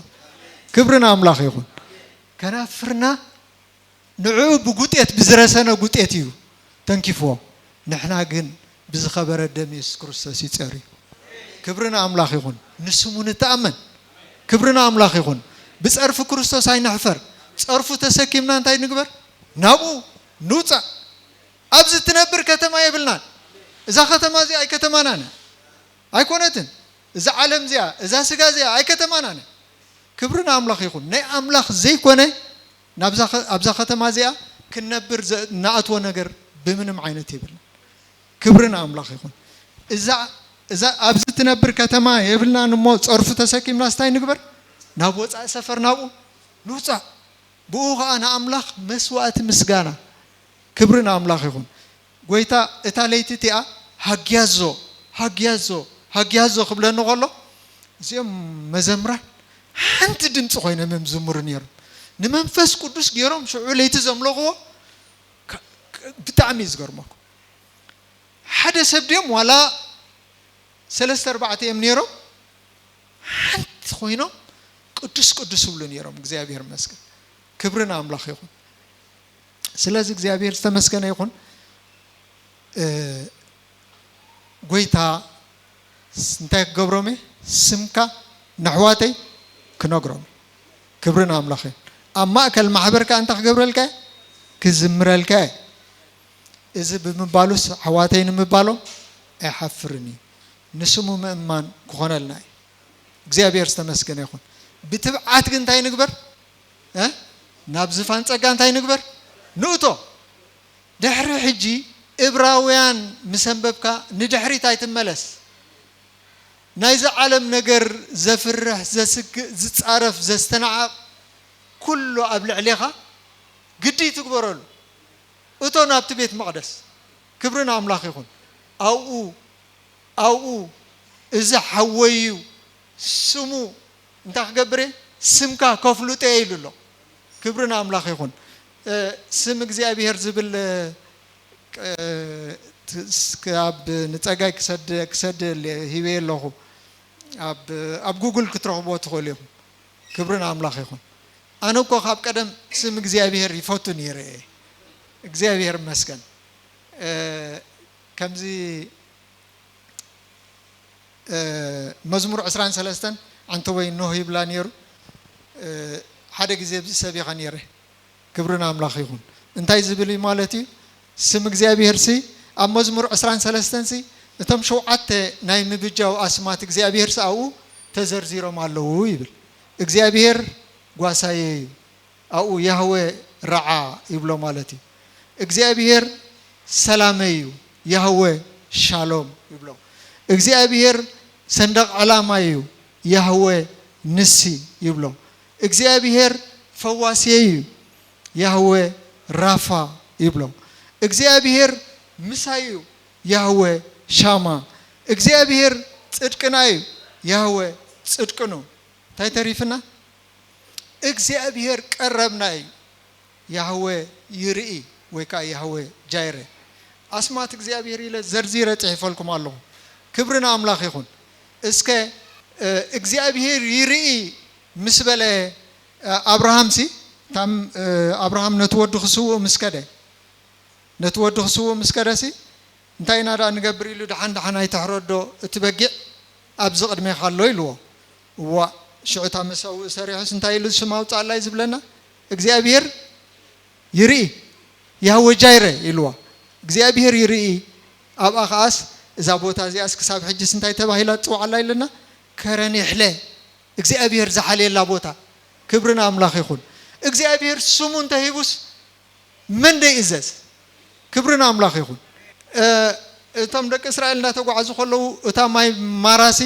ክብሪ ንኣምላኽ ይኹን። ከናፍርና ንዕኡ ብጉጤት፣ ብዝረሰነ ጉጤት እዩ ተንኪፍዎ። ንሕና ግን ብዝኸበረ ደም የሱስ ክርስቶስ እዩ ጸርዩ። ክብሪ ንኣምላኽ ይኹን። ንስሙ ንተኣመን። ክብሪ ንኣምላኽ ይኹን። ብጸርፊ ክርስቶስ ኣይንሕፈር። ጸርፉ ተሰኪምና እንታይ ንግበር? ናብኡ ንውጻእ። ኣብዚ ትነብር ከተማ የብልናን። እዛ ከተማ እዚኣ ኣይ ከተማናን ኣይኮነትን። እዛ ዓለም እዚኣ፣ እዛ ስጋ እዚኣ ኣይ ከተማናን። ክብሪ ንኣምላኽ ይኹን። ናይ ኣምላኽ ዘይኮነ ናብዛ ከ-፣ ኣብዛ ከተማ እዚኣ ክንነብር ዘ-፣ ንኣትዎ ነገር ብምንም ዓይነት የብልን። ክብሪ ንኣምላኽ ይኹን። እዛ፣ እዛ ኣብዚ ትነብር ከተማ የብልናን እሞ ጸርፉ ተሰኪምናስ እንታይ ንግበር? ናብ ወጻኢ ሰፈር ናብኡ ንውጻእ። ብኡ ኸኣ ንኣምላኽ መስዋእቲ ምስጋና። ክብሪ ንኣምላኽ ይኹን። ጐይታ እታ ለይቲ እቲኣ ሃግያዞ፣ ሃግያዞ፣ ሃግያዞ ክብለኒ ከሎ፣ እዚኦም መዘምራን ሓንቲ ድምፂ ኮይኖም እዮም ዝዝምሩ ነይሮም። ንመንፈስ ቅዱስ ገይሮም ሽዑ ለይቲ ዘምለኽዎ ከ-፣ ከ-፣ ብጣዕሚ እዩ ዝገርመኩም። ሓደ ሰብ ድዮም ዋላ ሰለስተ ኣርባዕተ እዮም ነይሮም፣ ሓንቲ ኮይኖም ቅዱስ ቅዱስ ይብሉ ነይሮም። እግዚኣብሔር ይመስገን። ክብሪ ንኣምላኽ ይኹን። ስለዚ እግዚኣብሔር ዝተመስገነ ይኹን። እ፣ ጐይታ ስ-፣ እንታይ ክገብሮም እየ? ስምካ ንኣሕዋተይ ክነግሮም እየ። ክብሪ ንኣምላኽ እዩ። ኣብ ማእከል ማሕበር ከኣ እንታይ ክገብረልካ እየ? ክዝምረልካ እየ። እዚ ብምባሉስ ኣሕዋተይ ንምባሎም ኣይሓፍርን እዩ። ንስሙ ምእማን ክኾነልና እዩ። እግዚኣብሔር ዝተመስገነ ይኹን። ብትብዓት ግን እንታይ ንግበር? እ? ናብ ዝፋን ጸጋ እንታይ ንግበር? ንእቶ። ድሕሪ ሕጂ እብራውያን ምስ ኣንበብካ ንድሕሪት ኣይትመለስ። ናይዚ ዓለም ነገር ዘፍርህ፣ ዘስግእ፣ ዝጻረፍ፣ ዘስተናዕቕ ኩሉ ኣብ ልዕሌኻ ግዲ ትግበረሉ። እቶ ናብቲ ቤት መቕደስ። ክብሪ ንኣምላኽ ይኹን። ኣብኡ፣ ኣብኡ እዚ ሓወይ እዩ፣ ስሙ እንታይ ክገብር እየ? ስምካ ከፍልጦ እየ ኢሉ ኣሎ። ክብሪ ንኣምላኽ ይኹን። እ፣ ስም እግዚኣብሔር ዝብል፣ እ፣ ት-፣ ስ-፣ ክ-፣ ኣብ ንጸጋይ ክሰድ-፣ ክሰድ ሂበየ ኣለኹ። ኣብ፣ ኣብ ጉግል ክትረኽብዎ ትኽእሉ ኢኹም። ክብሪ ንኣምላኽ ይኹን። ኣነ እኮ ካብ ቀደም ስም እግዚኣብሔር ይፈቱ ነይረ እየ። እግዚኣብሔር ይመስገን። እ፣ ከምዚ፣ እ፣ መዝሙር ዕስራን ሰለስተን ኣንተ ወይ ኖህ ይብላ ነይሩ። እ፣ ሓደ ግዜ ኣብዚ ሰቢኸ ነይረ። ክብሪ ንኣምላኽ ይኹን። እንታይ ዝብል እዩ ማለት እዩ? ስም እግዚኣብሔርሲ ኣብ መዝሙር ዕስራን ሰለስተን ሲ እቶም ሸውዓተ ናይ ምብጃው ኣስማት እግዚኣብሔርሲ ኣብኡ ተዘርዚሮም ኣለዉ ይብል። እግዚኣብሔር ጓሳየ እዩ፣ ኣብኡ ያህወ ረዓ ይብሎ ማለት እዩ። እግዚኣብሔር ሰላመይ እዩ፣ ያህወ ሻሎም ይብሎ። እግዚኣብሔር ሰንደቕ ዕላማይ እዩ፣ ያህወ ንሲ ይብሎ። እግዚኣብሔር ፈዋስየይ እዩ፣ ያህወ ራፋ ይብሎ። እግዚኣብሔር ምሳይ እዩ፣ ያህወ ሻማ። እግዚኣብሔር ጽድቅና እዩ፣ ያህወ ጽድቅኑ። እንታይ ተሪፍና? እግዚኣብሔር ቀረብና እዩ፣ ያህወ ይርኢ ወይ ከዓ ያህወ ጃይረ። ኣስማት እግዚኣብሔር ኢለ ዘርዚረ ጽሒፈልኩም ኣለኹ። ክብሪ ንኣምላኽ ይኹን። እስከ እግዚኣብሔር ይርኢ ምስ በለ ኣብርሃምሲ፣ ኣብርሃም ነቲ ወዱ ክስውእ ምስ ከደ፣ ነቲ ወዱ ክስውእ ምስ ከደሲ እንታይ ኢና ደኣ ንገብር ኢሉ፣ ደሓን ደሓን ኣይትሕረዶ እቲ በጊዕ ኣብዚ ቅድሜኻ ኣሎ ኢልዎ። እዋ ሽዑ እታ መሰውእ ሰሪሑስ እንታይ ኢሉ ሽም ኣውፅኣላይ ዝብለና እግዚኣብሔር ይርኢ፣ ያህወ ጃይረ ኢልዋ። እግዚኣብሔር ይርኢ። ኣብኣ ከኣስ እዛ ቦታ እዚኣስ ክሳብ ሕጅስ እንታይ ተባሂላ ትፅዋዕ ኣላ ኢለና? ከረን ይሕለ፣ እግዚኣብሔር ዝሓልየላ ቦታ። ክብሪ ንኣምላኽ ይኹን። እግዚኣብሔር ስሙ እንተሂቡስ መን ደይእዘዝ? ክብሪ ንኣምላኽ ይኹን። እቶም ደቂ እስራኤል እናተጓዓዙ ከለዉ እታ ማይ ማራሲ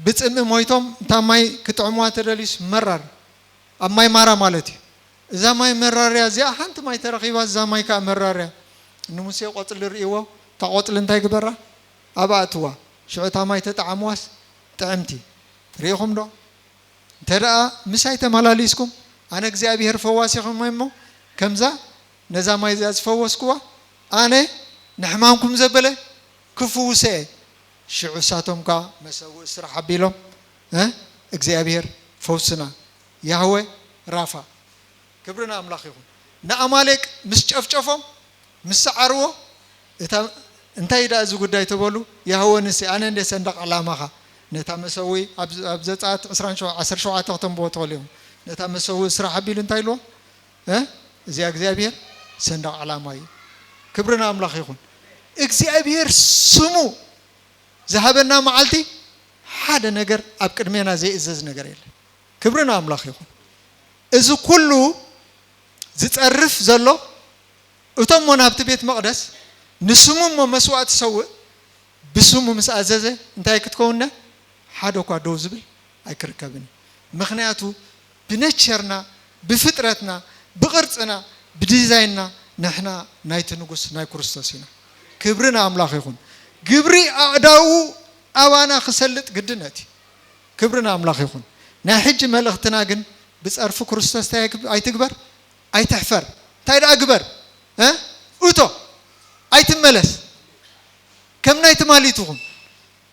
ብፅምኢ ሞይቶም፣ እታ ማይ ክጥዕሙዋ ተደልዩስ መራር ኣብ ማይ ማራ ማለት እዩ። እዛ ማይ መራርያ እዚኣ ሓንቲ ማይ ተረኺባ፣ እዛ ማይ ከዓ መራርያ። ንሙሴ ቆፅሊ ርእይዎ፣ እታ ቆፅሊ እንታይ ግበራ? ኣብኣ እትዋ። ሽዑ እታ ማይ ተጠዓምዋስ ጥዕምቲ። ርኢኹም ዶ? እንተ ደኣ ምሳይ ተመላሊስኩም፣ ኣነ እግዚኣብሔር ፈዋሲኹም እየ እሞ፣ ከምዛ ነዛ ማይ እዚኣ ዝፈወስኩዋ፣ ኣነ ንሕማምኩም ዘበለ ክፍውሰ እየ። ሽዑ እሳቶም ከኣ መሰውእ ስራሕ ኣቢሎም፣ እ እግዚኣብሔር ፈውስና፣ ያህወ ራፋ። ክብሪ ንኣምላኽ ይኹን። ንኣማሌቅ ምስ ጨፍጨፎም፣ ምስ ሰዓርዎ፣ እታ እንታይ ደኣ እዚ ጉዳይ ተበሉ? ያህወ ንሲ ኣነ እንደ ሰንደቕ ዕላማኻ ነታ መሰዊ ኣብ ዘጸኣት ዕስራን ሸውዓተን ዓሰርተ ሸውዓተ ክተንብቦ ትኽእሉ ኢኹም። ነታ መሰዊ ስራሕ ኣቢሉ እንታይ ኢልዎ? እ እዚኣ እግዚኣብሔር ሰንደቕ ዕላማ እዩ። ክብሪ ንኣምላኽ ይኹን። እግዚኣብሔር ስሙ ዝሃበና መዓልቲ ሓደ ነገር ኣብ ቅድሜና ዘይእዘዝ ነገር የለን። ክብሪ ንኣምላኽ ይኹን። እዚ ኩሉ ዝጸርፍ ዘሎ እቶም እሞ ናብቲ ቤት መቕደስ ንስሙ እሞ መስዋእቲ ሰውእ ብስሙ ምስ ኣዘዘ እንታይ ክትከውንና ሓደ እኳ ደው ዝብል ኣይክርከብን እዩ። ምኽንያቱ ብነቸርና፣ ብፍጥረትና፣ ብቕርጽና፣ ብዲዛይንና ንሕና ናይቲ ንጉስ ናይ ክርስቶስ ኢና። ክብሪ ንኣምላኽ ይኹን። ግብሪ ኣእዳዉ ኣባና ክሰልጥ ግድነት እዩ። ክብሪ ንኣምላኽ ይኹን። ናይ ሕጂ መልእኽትና ግን ብጸርፊ ክርስቶስ እንታይ ኣይትግበር፣ ኣይትሕፈር። እንታይ ደኣ ግበር? እ? እቶ፣ ኣይትመለስ። ከም ናይ ትማሊ ትኹን።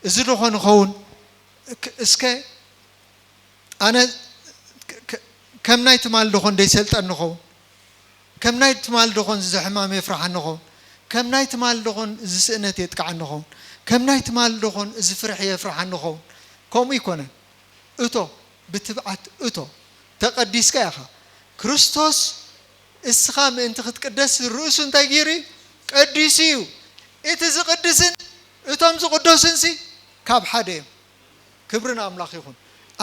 እዚ ዶ ኾን ይኸውን? እስከ ኣነ ከም ናይ ትማሊ ዶ ኾን ደይሰልጠኒ ኸውን? ከም ናይ ትማሊ ዶ ኾን እዚ ሕማም የፍርሓኒ ኸውን? ከም ናይ ትማሊ ዶ ኾን እዚ ስእነት የጥቅዓኒ ኸውን? ከም ናይ ትማሊ ዶ ኾን እዚ ፍርሒ የፍርሓኒ ኸውን? ከምኡ ኣይኮነን። እቶ፣ ብትብዓት እቶ። ተቐዲስካ ኢኻ። ክርስቶስ እስኻ ምእንቲ ክትቅደስ ርእሱ እንታይ ገይሩ እዩ? ቀዲሱ እዩ። እቲ ዝቕድስን እቶም ዝቕደሱንሲ ካብ ሓደ እዮም። ክብሪ ንኣምላኽ ይኹን።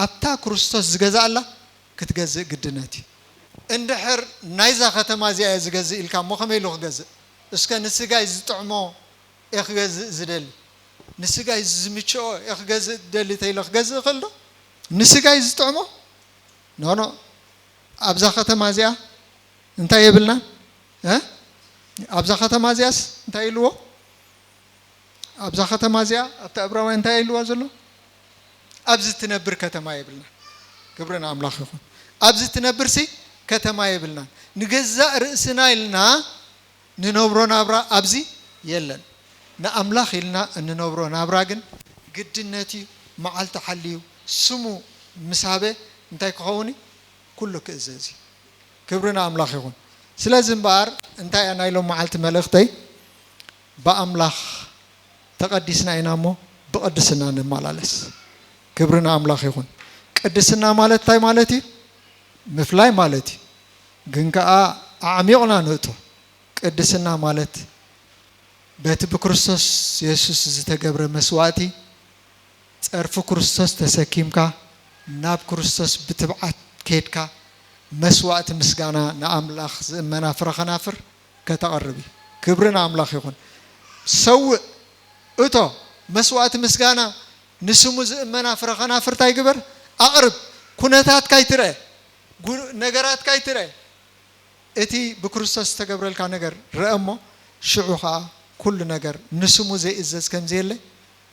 ኣብታ ክርስቶስ ዝገዝኣላ ክትገዝእ ግድነት እዩ። እንድሕር ናይዛ ከተማ እዚኣ እየ ዝገዝእ ኢልካ እሞ ከመይ ኢሉ ክገዝእ? እስከ ንስጋይ ዝጥዕሞ እየ ክገዝእ ዝደሊ፣ ንስጋይ ዝምችኦ እየ ክገዝእ ዝደሊ ተኢለ ክገዝእ እኽእል ዶ? ንስጋይ ዝጥዕሞ? ኖ፣ ኖ። ኣብዛ ከተማ እዚኣ እንታይ የብልናን? እ? ኣብዛ ከተማ እዚኣስ እንታይ ኢልዎ? ኣብዛ ከተማ እዚኣ፣ ኣብታ ዕብራውያን እንታይ ኢልዋ ዘሎ? ኣብዚ ትነብር ከተማ የብልናን። ክብሪ ንኣምላኽ ይኹን። ኣብዚ ትነብርሲ ከተማ የብልናን። ንገዛእ ርእስና ኢልና ንነብሮ ናብራ ኣብዚ የለን። ንኣምላኽ ኢልና እንነብሮ ናብራ ግን ግድነት እዩ። መዓልቲ ሓልዩ ስሙ ምስ ሃበ እንታይ ክኸውን እዩ? ኩሉ ክእዘዝ እዩ። ክብሪ ንኣምላኽ ይኹን። ስለዚ እምበኣር እንታይ እያ ናይ ሎም መዓልቲ መልእኽተይ? ብኣምላኽ ተቐዲስና ኢና እሞ ብቕድስና ንመላለስ። ክብሪ ንኣምላኽ ይኹን። ቅድስና ማለት እንታይ ማለት እዩ? ምፍላይ ማለት እዩ። ግን ከኣ ኣዕሚቑና ንእቶ። ቅድስና ማለት በቲ ብክርስቶስ የሱስ ዝተገብረ መስዋእቲ ጸርፊ ክርስቶስ ተሰኪምካ ናብ ክርስቶስ ብትብዓት ከድካ መስዋእቲ ምስጋና ንኣምላኽ ዝእመና ፍረ ኸናፍር ከተቕርብ እዩ። ክብሪ ንኣምላኽ ይኹን። ሰውእ እቶ መስዋእቲ ምስጋና ንስሙ ዝእመና ፍረ ኸናፍር እንታይ ግበር? ኣቕርብ። ኩነታትካ ኣይትርአ፣ ጉ- ነገራትካ ኣይትርአ። እቲ ብክርስቶስ ዝተገብረልካ ነገር ርአ እሞ ሽዑ ኸዓ ኩሉ ነገር ንስሙ ዘይእዘዝ ከም ዘየለ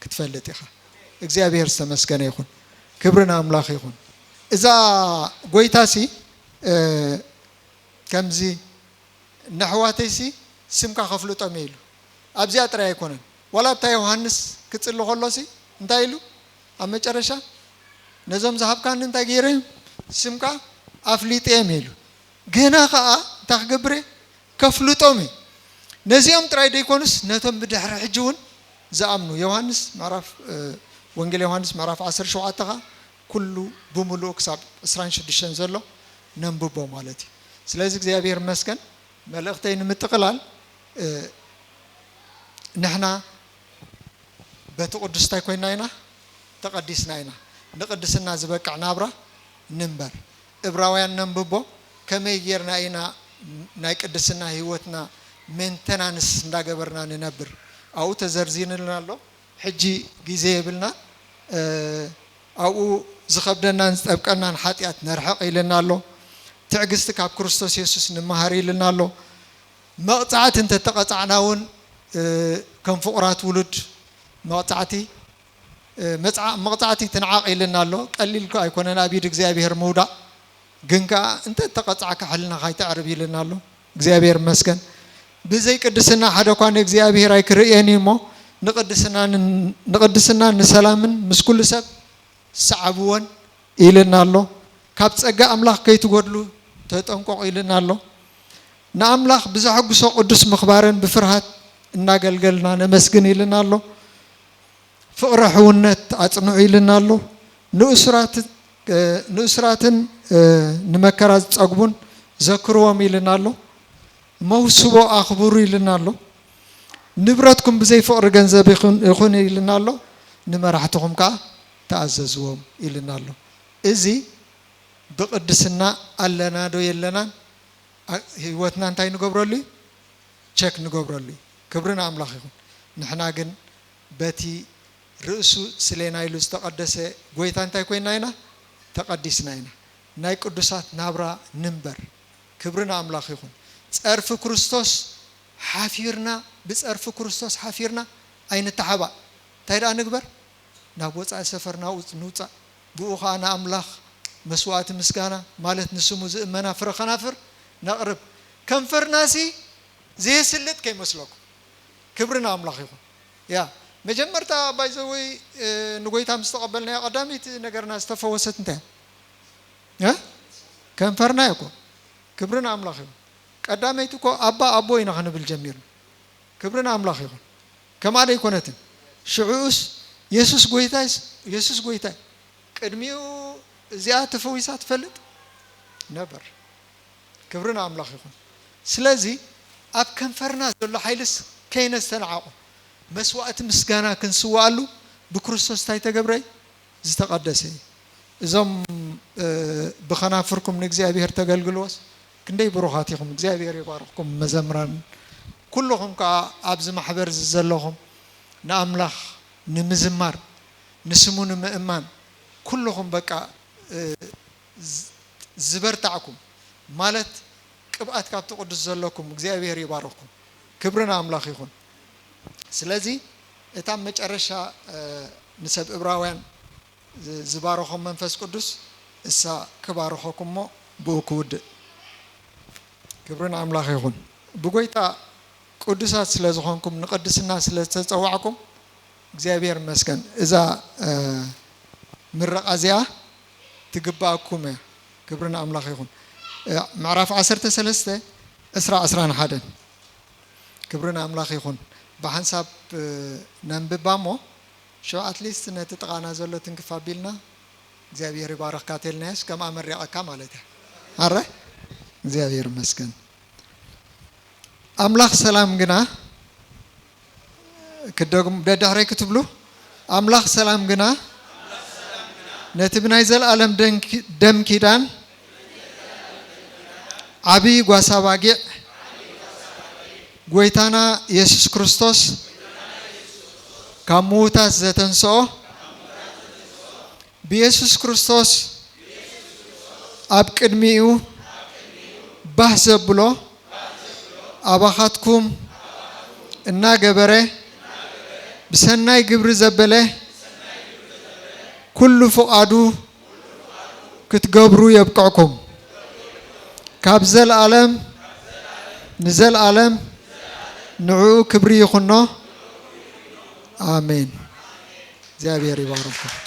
ክትፈልጥ ኢኻ። እግዚኣብሔር ዝተመስገነ ይኹን። ክብሪ ንኣምላኽ ይኹን። እዛ ጎይታሲ እ፣ ከምዚ ነሕዋተይሲ ስምካ ከፍልጦም እየ ኢሉ። ኣብዚኣ ጥራይ ኣይኮነን። ዋላ ኣብታ ዮሃንስ ክጽሊ ከሎሲ እንታይ ኢሉ? ኣብ መጨረሻ ነዞም ዝሃብካኒ እንታይ ገይረ? ስምካ ኣፍሊጠ እየ ኢሉ። ገና ኸኣ እንታይ ክገብር እየ? ከፍልጦም እየ። ነዚኦም ጥራይ ደይኮኑስ ነቶም ብድሕሪ ሕጂ እውን ዝኣምኑ። ዮሃንስ ምዕራፍ፣ እ፣ ወንጌል ዮሃንስ ምዕራፍ ዓሰርተ ሸውዓተ ኸኣ ኩሉ ብምሉኡ ክሳብ ዕስራን ሽዱሽተን ዘሎ ነንብቦ ማለት እዩ። ስለዚ እግዚኣብሔር ይመስገን። መልእኽተይ ንምጥቕላል፣ እ፣ ንሕና በቲ ቅዱስ እንታይ ኮይንና ኢና? ተቐዲስና ኢና። ንቅድስና ዝበቅዕ ናብራ ንንበር። እብራውያን ነንብቦ፣ ከመይ ጌርና ኢና ናይ ቅድስና ህይወትና ሜንተናንስ እንዳገበርና ንነብር? ኣብኡ ተዘርዚርልና ኣሎ። ሕጂ ግዜ የብልና። እ፣ ኣብኡ ዝኸብደናን ዝጠብቀናን ሓጢኣት ነርሕቕ ኢልና ኣሎ። ትዕግስቲ ካብ ክርስቶስ የሱስ ንመሃር ኢልና ኣሎ። መቕጻዕቲ እንተተቐጻዕና እውን፣ እ፣ ከም ፍቑራት ውሉድ መቕጻዕቲ፣ እ፣ መጽዓ-፣ መቕጻዕቲ ትንዓቕ ኢልና ኣሎ። ቀሊል እኮ ኣይኮነን ኣብ ኢድ እግዚኣብሔር ምውዳቕ። ግን ከኣ እንተተቐጻዕካ ሕልናኻ ኣይተዕርብ ኢልና ኣሎ። እግዚኣብሔር ይመስገን። ብዘይ ቅድስና ሓደ እኳ ንእግዚኣብሔር ኣይክርእየን እዩ እሞ ንቅድስናን፣ ንቅድስናን ንሰላምን ምስ ኩሉ ሰብ ሰዓብዎን ኢልና ኣሎ። ካብ ጸጋ ኣምላኽ ከይትጎድሉ ተጠንቀቑ ኢልና ኣሎ። ንኣምላኽ ብዘሐጉሶ ቅዱስ ምኽባርን ብፍርሃት እናገልገልና ነመስግን ኢልና ኣሎ። ፍቕሪ ሕውነት ኣጽንዑ ኢልና ኣሎ። ንእሱራት፣ እ፣ ንእሱራትን፣ እ፣ ንመከራ ዝጸግቡን ዘክርዎም ኢልና ኣሎ። መውስቦ ኣኽብሩ ኢልና ኣሎ። ንብረትኩም ብዘይ ፍቕሪ ገንዘብ ይኹን፣ ይኹን ኢልና ኣሎ። ንመራሕትኹም ከኣ ተኣዘዝዎም ኢልና ኣሎ። እዚ ብቅድስና ኣለና ዶ የለናን? ኣ-፣ ህይወትና እንታይ ንገብረሉ እዩ? ቸክ ንገብረሉ እዩ። ክብሪ ንኣምላኽ ይኹን። ንሕና ግን በቲ ርእሱ ስሌና ኢሉ ዝተቐደሰ ጎይታ እንታይ ኮይንና ኢና? ተቐዲስና ኢና። ናይ ቅዱሳት ናብራ ንንበር። ክብሪ ንኣምላኽ ይኹን። ጸርፊ ክርስቶስ ሓፊርና፣ ብጸርፊ ክርስቶስ ሓፊርና ኣይንተሓባእ። እንታይ ደኣ ንግበር? ናብ ወጻኢ ሰፈር ናብኡ ንውጻእ። ብኡ ኸኣ ንኣምላኽ መስዋእቲ ምስጋና፣ ማለት ንስሙ ዝእመና ፍረ ኸናፍር ነቕርብ። ከንፈርናሲ ዘየስልጥ ከይመስለኩም። ክብሪ ንኣምላኽ ይኹን። ያ፣ መጀመርታ ባይዘወይ፣ እ፣ ንጎይታ ምስ ተቐበልናዮ ቀዳመይቲ ነገርና ዝተፈወሰት እንታይ እያ? እ? ከንፈርና እኮ። ክብሪ ንኣምላኽ ይኹን። ቀዳመይቲ እኮ ኣባ ኣቦ ኢና ክንብል ጀሚርና። ክብሪ ንኣምላኽ ይኹን። ከምኣ ዶ ኣይኮነትን? ሽዑኡስ የሱስ ጎይታይ፣ የሱስ ጎይታይ። ቅድሚኡ እዚኣ ተፈዊሳ ትፈልጥ ነበር። ክብሪ ንኣምላኽ ይኹን። ስለዚ ኣብ ከንፈርና ዘሎ ሓይልስ ከይነስተንዓቑ፣ መስዋእቲ ምስጋና ክንስዋኣሉ ብክርስቶስ እንታይ ተገብረ እዩ? ዝተቐደሰ እዩ። እዞም፣ እ፣ ብኸናፍርኩም ንእግዚኣብሔር ተገልግልዎስ ክንደይ ብሩኻት ኢኹም። እግዚኣብሔር ይባርኽኩም መዘምራን። ኩልኹም ከኣ ኣብዚ ማሕበር እዚ ዘለኹም ንኣምላኽ ንምዝማር፣ ንስሙ ንምእማን ኩልኹም በቃ፣ እ፣ ዝ-፣ ዝበርታዕኩም ማለት ቅብኣት ካብቲ ቅዱስ ዘለኩም እግዚኣብሔር ይባርኽኩም። ክብሪ ንኣምላኽ ይኹን። ስለዚ እታ መጨረሻ፣ እ፣ ንሰብ እብራውያን ዝ-፣ ዝባረኾም መንፈስ ቅዱስ እሳ ክባርኸኩም እሞ ብኡ ክውድእ። ክብሪ ንኣምላኽ ይኹን። ብጎይታ ቅዱሳት ስለ ዝኾንኩም፣ ንቅድስና ስለ ዝተጸዋዕኩም እግዚኣብሔር ይመስገን። እዛ፣ እ፣ ምረቓ እዚኣ ትግባኣኩም እያ። ክብሪ ንኣምላኽ ይኹን። እ፣ ምዕራፍ ዓሰርተ ሰለስተ፣ ዕስራ፣ ዕስራን ሓደን። ክብሪ ንኣምላኽ ይኹን። ብሓንሳብ፣ እ፣ ነንብባ እሞ፣ ሽዑ ኣትሊስት ነቲ ጥቓና ዘሎ ትንክፍ ኣቢልና፣ እግዚኣብሔር ይባርኽካ ተልናዮስ፣ ከምኣ መሪቐካ ማለት እያ። ኣረ፣ እግዚኣብሔር ይመስገን። ኣምላኽ ሰላም ግና፣ ክደግም፣ ደድሕረይ ክትብሉ፣ ኣምላኽ ሰላም ግና ነቲ ብናይ ዘለኣለም ደም ኪዳን ዓብዪ ጓሳ ባጊዕ ጎይታና የሱስ ክርስቶስ ካብ ምዉታት ዘተንስኦ ብየሱስ ክርስቶስ ኣብ ቅድሚኡ ባህ ዘብሎ ኣባኻትኩም እናገበረ ብሰናይ ግብሪ ዘበለ ኩሉ ፍቓዱ ክትገብሩ የብቅዕኩም። ካብ ዘለኣለም ንዘለኣለም ንዕኡ ክብሪ ይኹኖ። ኣሜን። እግዚኣብሔር ይባርኩም።